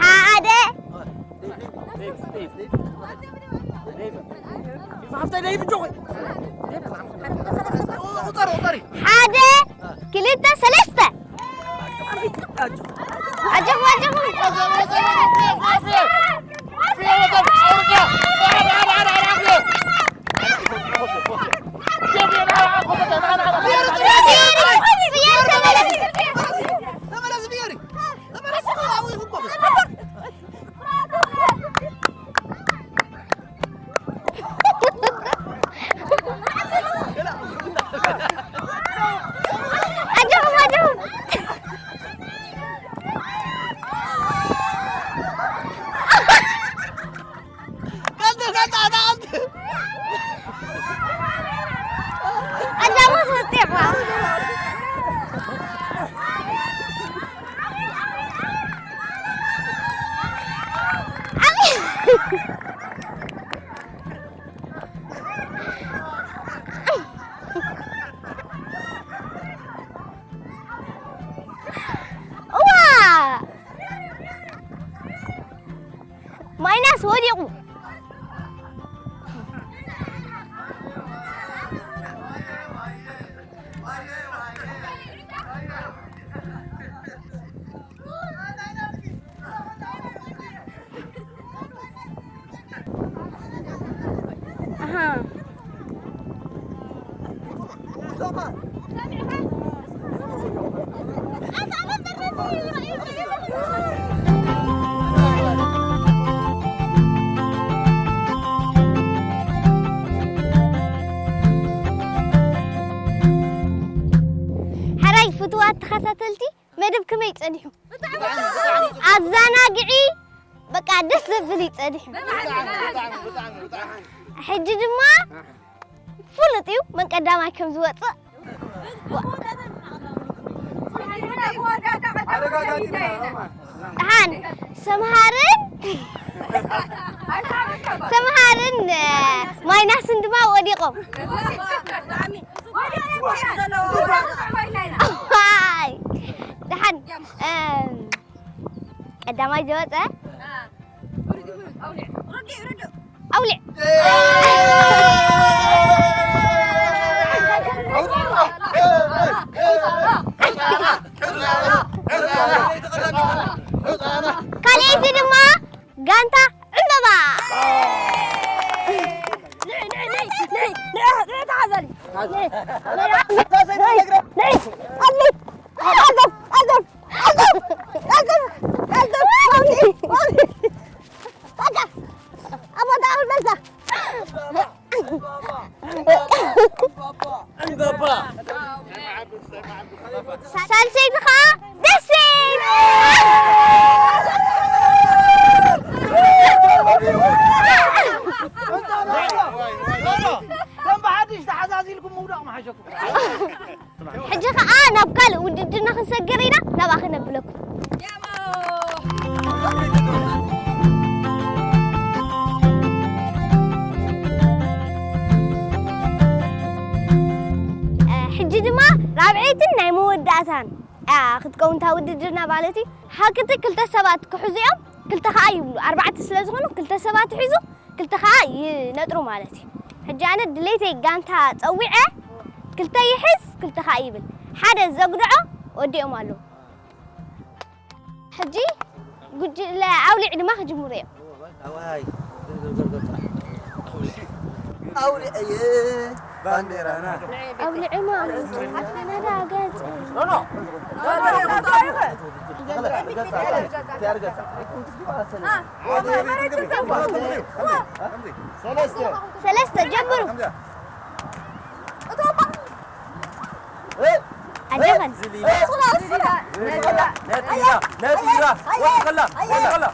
ሓደ። ሓደ፣ ክልተ፣ ሰለስተ። ኣጆኹም፣ ኣጆኹም። ኣጆኹም፣ ኣጆኹም። ኣጆኹም፣ ወፂኹም። እዋ! ማይናስ ወዲቑ። ኣሃ። ሕራይ ፍቱዋት ተኸታተልቲ፣ መደብ ከመይ ጸኒሑ? ኣዘናግዒ፣ በቃ ደስ ዘብል እዩ ጸኒሑ። ሕጂ ድማ ፍሉጥ እዩ መን ቀዳማይ ከም ዝወጽእ። ደሓን ሰምሃርን ሰምሃርን ማይናስን ድማ ወዲቖም። ደሓን ቀዳማይ ዝወፀ ኣውሊዕ። ካልኣይቲ ድማ ጋንታ ዕምበባ። ሳልሰይቲ ኸዓ ደሴት። ከም ብሓድሽ ተሓዛዚልኩም ምውዳቕ ምሓሸኩም። ሕጂ ኸዓ ናብ ካልእ ውድድርና ክንሰግር ኢና፣ ናብኣ ክነብለኩም። ሕጂ ድማ ራብዐይትን ናይ መወዳእታን ክትከውን እታ ውድድርና ማለት እዩ። ሓቅቲ ክልተ ሰባት ክሕዙ እዮም፣ ክልተ ኸዓ ይብሉ። ኣርባዕተ ስለ ዝኾኑ ክልተ ሰባት ይሕዙ፣ ክልተ ኸዓ ይነጥሩ ማለት እዩ። ሕጂ ኣነ ድሌተይ ጋንታ ጸዊዐ፣ ክልተ ይሕዝ፣ ክልተ ኸዓ ይብል። ሓደ ዘጉድዖ ወዲኦም ኣለዉ። ሕጂ ጉጅለ ኣውሊዕ ድማ ክጅምሩ እዮም። ኣውሊዐየ ባንዴራና። ኣውሊዕማ ኣውሊዕ። ነዳ ገጽ። ሰለስተ። ሰለስተ ጀምሩ። ኣጀኸን። ነጢራ፣ ነጢራ፣ ወስኸላ፣ ወስኸላ።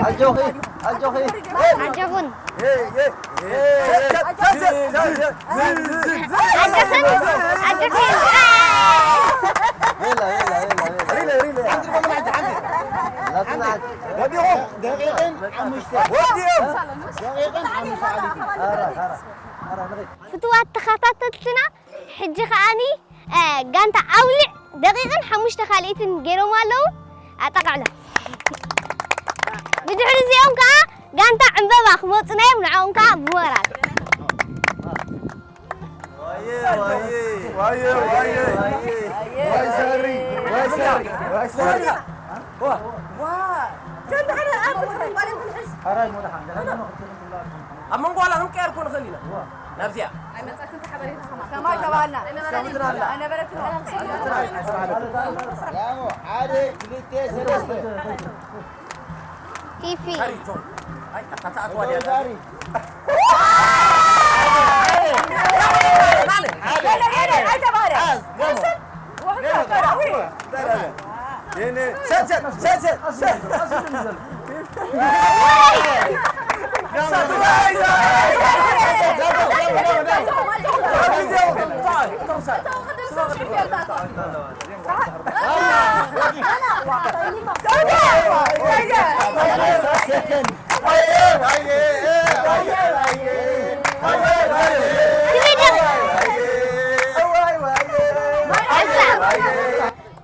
ኣጆኺ፣ ኣጆኺ። ኣጆኹን። ወዲኦም። ፍትዋት ተኸታተልትና፣ ሕጂ ከዓኒ፣ እ፣ ጋንታ ኣውሊዕ ደቂቕን ሓሙሽተ ካልኢትን ገይሮም ኣለዉ። ኣጠቓዕሎም። ብድሕሪ እዚኦም ከኣ ጋንታ ዕምበባ ክመጹና እዮም፣ ንዕኦም ከኣ ብሞራል። ኣብ መንጎ ዋላ ክንቀየር ኮን ንኽእል ኢና። ናብዚኣ። ኣይመጻትን እታ ሓበሬታ ከማን። ከማን ተባሃልና። ሰሚዕና ኣላ። ኣይነበረትን። ያሞ፣ ሓደ፣ ክልተ፣ ሰለስተ። ፊፊ። ኣይ፣ ኣታ ተኣትዋ ድያ?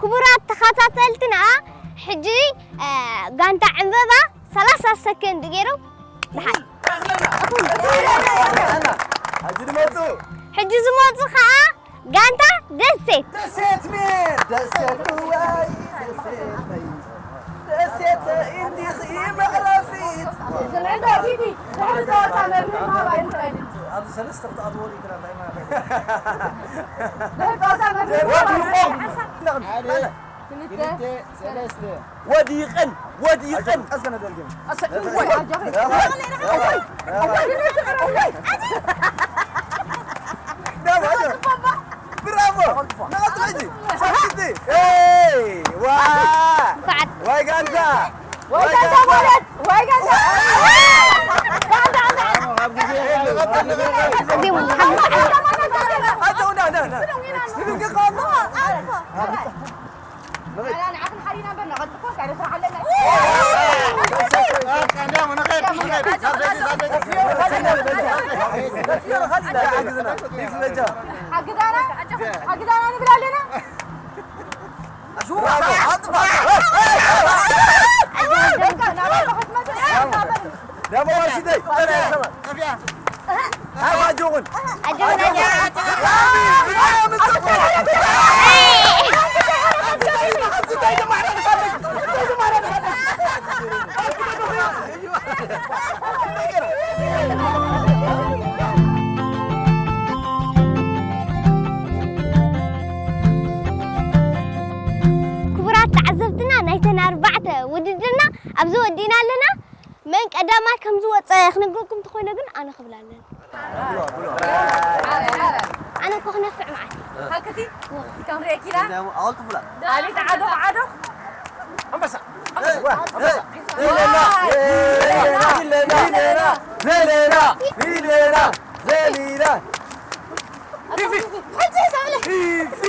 ክቡራት ተኸታተልትና፣ ሕጂ፣ እ፣ ጋንታ ዕምበባ ሰላሳ ሰከንድ ገይሮም፣ ደሓን። ሕጂ ዝመጹ። ሕጂ ዝመጹ ኸኣ ጋንታ ደሴት። ደሴት ሜ፣ ደሴት እዋይ፣ ደሴት ነይ። ደሴት እንዲኺ መዕረፊት። ኣብዚ ሰለስተ ክትኣትዎ ዲዩ ትራ እንታይ ማለት እዩ? ሓደ። ክልተ፣ ሰለስተ። ወዲቕን፣ ወዲቕን። ቀስ ከነ ደልግም። ብራቮ። ናቱ ሕጂ። ሰክቲ። ኤይ፣ ዋ። ዋይ ጋንታ። ዋይ ጋንታ ማለት፣ ዋይ ጋንታ። ሓግዛና፣ ሓግዛና ንብል ኣለና። ክቡራት ተዓዘብትና፣ ናይተን ኣርባዕተ ውድድርና ኣብዚ ወዲእና ኣለና። መን ቀዳማይ ከም ዝወፀ ክነግረኩም እንተኾይነ ግን ኣነ ክብል ኣለኒ። ኣነ እኮ ክነፍዕ መዓት። ሃክቲ፣ ከም ርኤኪ ኢና። ኣቤት ዓዶ ዓዶ። ኣንበሳ፣ ኣንበሳ፣ ኣንበሳ። ሚለና፣ ሚለና፣ ሚለና፣ ሚለና፣ ሚለና፣ ሚለና። ፊፊ። ፊፊ።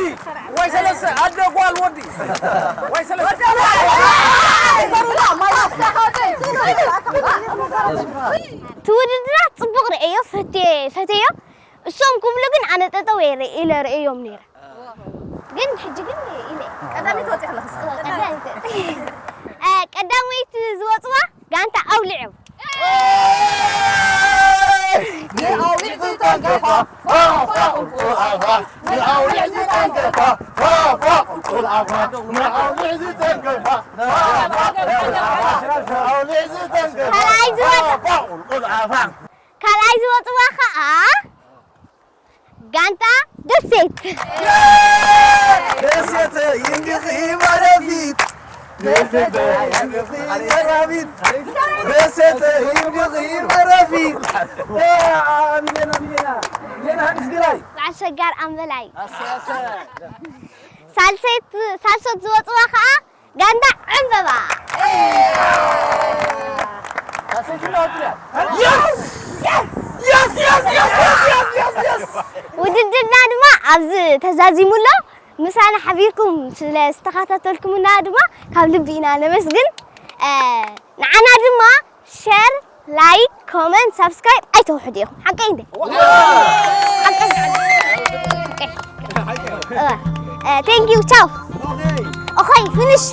ወይ ሰለስተ፣ ኣደ ጓል ወዲ። ወይ ሰለስተ። እቲ ውድድራት ጽቡቕ ርእዮ፣ ፈትየ-፣ ፈትየዮ። እሶም ክብሉ ግን ኣነ ጠጠው እየ ርኢ-፣ ኢለ ርእዮም ነይረ። ግን ሕጂ ግን ኢለ። ቀዳመይቲ ወፂእኽለኽስ? ቀዳመይቲ። እ፣ ቀዳመይቲ ዝወፅዋ ጋንታ ኣውሊዕ እዮም። ንኣውሊዕ ዝተንከፋ፣ ፋ፣ ፋ፣ ቁልቁል ኣፋ። ንኣውሊዕ ዝተንከፋ፣ ፋ፣ ፋ፣ ቁልቁል ኣፋ። ንኣውሊዕ ዝተንከፋ፣ ፋ፣ ፋ፣ ቁልቁል ኣፋ። ንኣውሊዕ ዝተንከፋ፣ ካልኣይ ዝወጽ-፣ ፋ፣ ፋ፣ ቁልቁል ኣፋ። ካልኣይ ዝወጽዋ ኸኣ ጋንታ ደሴት። ደሴት ይንድኺ ማረፊት። ደሴት ይንድኺ ማረፊት። ደሴት ይንድኺ ማረፊት። ዋ፣ ሚለና፣ ሚለና፣ ሚለና፣ ሃዲስ ግራይ። በዓል ሸጋር ኣምበላይ። ኣሰ፣ ኣሰ። ሳልሰይት፣ ሳልሶት ዝወጽዋ ኸኣ ጋንታ ዕምበባ። ውድድርና ድማ ኣብዚ ተዛዚሙ ኣሎ። ምሳና ሓቢርኩም ስለ ዝተኸታተልኩምና ድማ ካብ ልቢ ኢና ነመስግን። እ፣ ንዓና ድማ ሸር፣ ላይክ፣ ኮመንት፣ ሳብስክራይብ ኣይተውሕዱ ኢኹም። ሓቀይ እንደ? ሓቀይ። እ፣ እ፣ ቴንክ ዩ፣ ቻው። ኦኸይ፣ ፊኒሽ።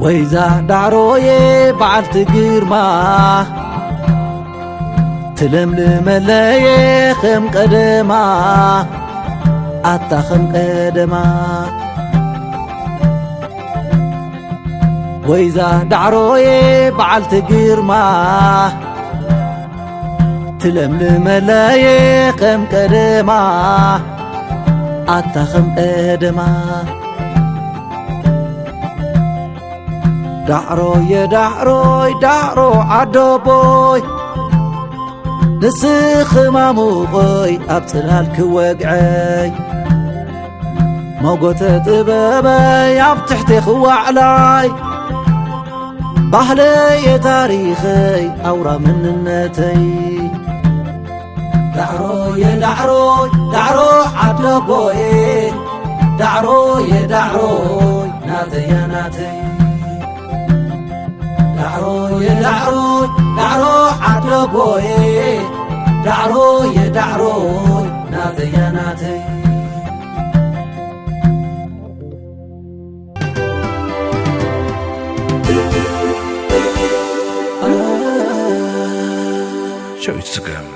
ወይዛ ዳዕሮየ በዓልቲ ግርማ፣ ትለምልመለየ ከም ቀደማ፣ ኣታ ከም ቀደማ። ወይዛ ዳዕሮየ በዓልቲ ግርማ፣ ትለምልመለየ ከም ቀደማ፣ ኣታ ከም ቀደማ። ዳዕሮየ ዳዕሮይ ዳዕሮ ዓደቦይ፣ ንስኺ ማሙቐይ ኣብ ጽላል ክወግዐይ፣ ሞጎተ ጥበበይ ኣብ ትሕቴ ክዋዕላይ፣ ባህለየ ታሪኸይ ኣውራ መንነተይ። ዳዕሮየ ዳዕሮይ ዳዕሮ ዓደቦየ፣ ዳዕሮየ ዳዕሮይ ናተያ ናተይ። ዳዕሮየ ዳዕሮይ ዳዕሮ ዓደቦየ፣ ዳዕሮየ ዳዕሮይ ናተያ ናተይ። ሸዊት ስገም።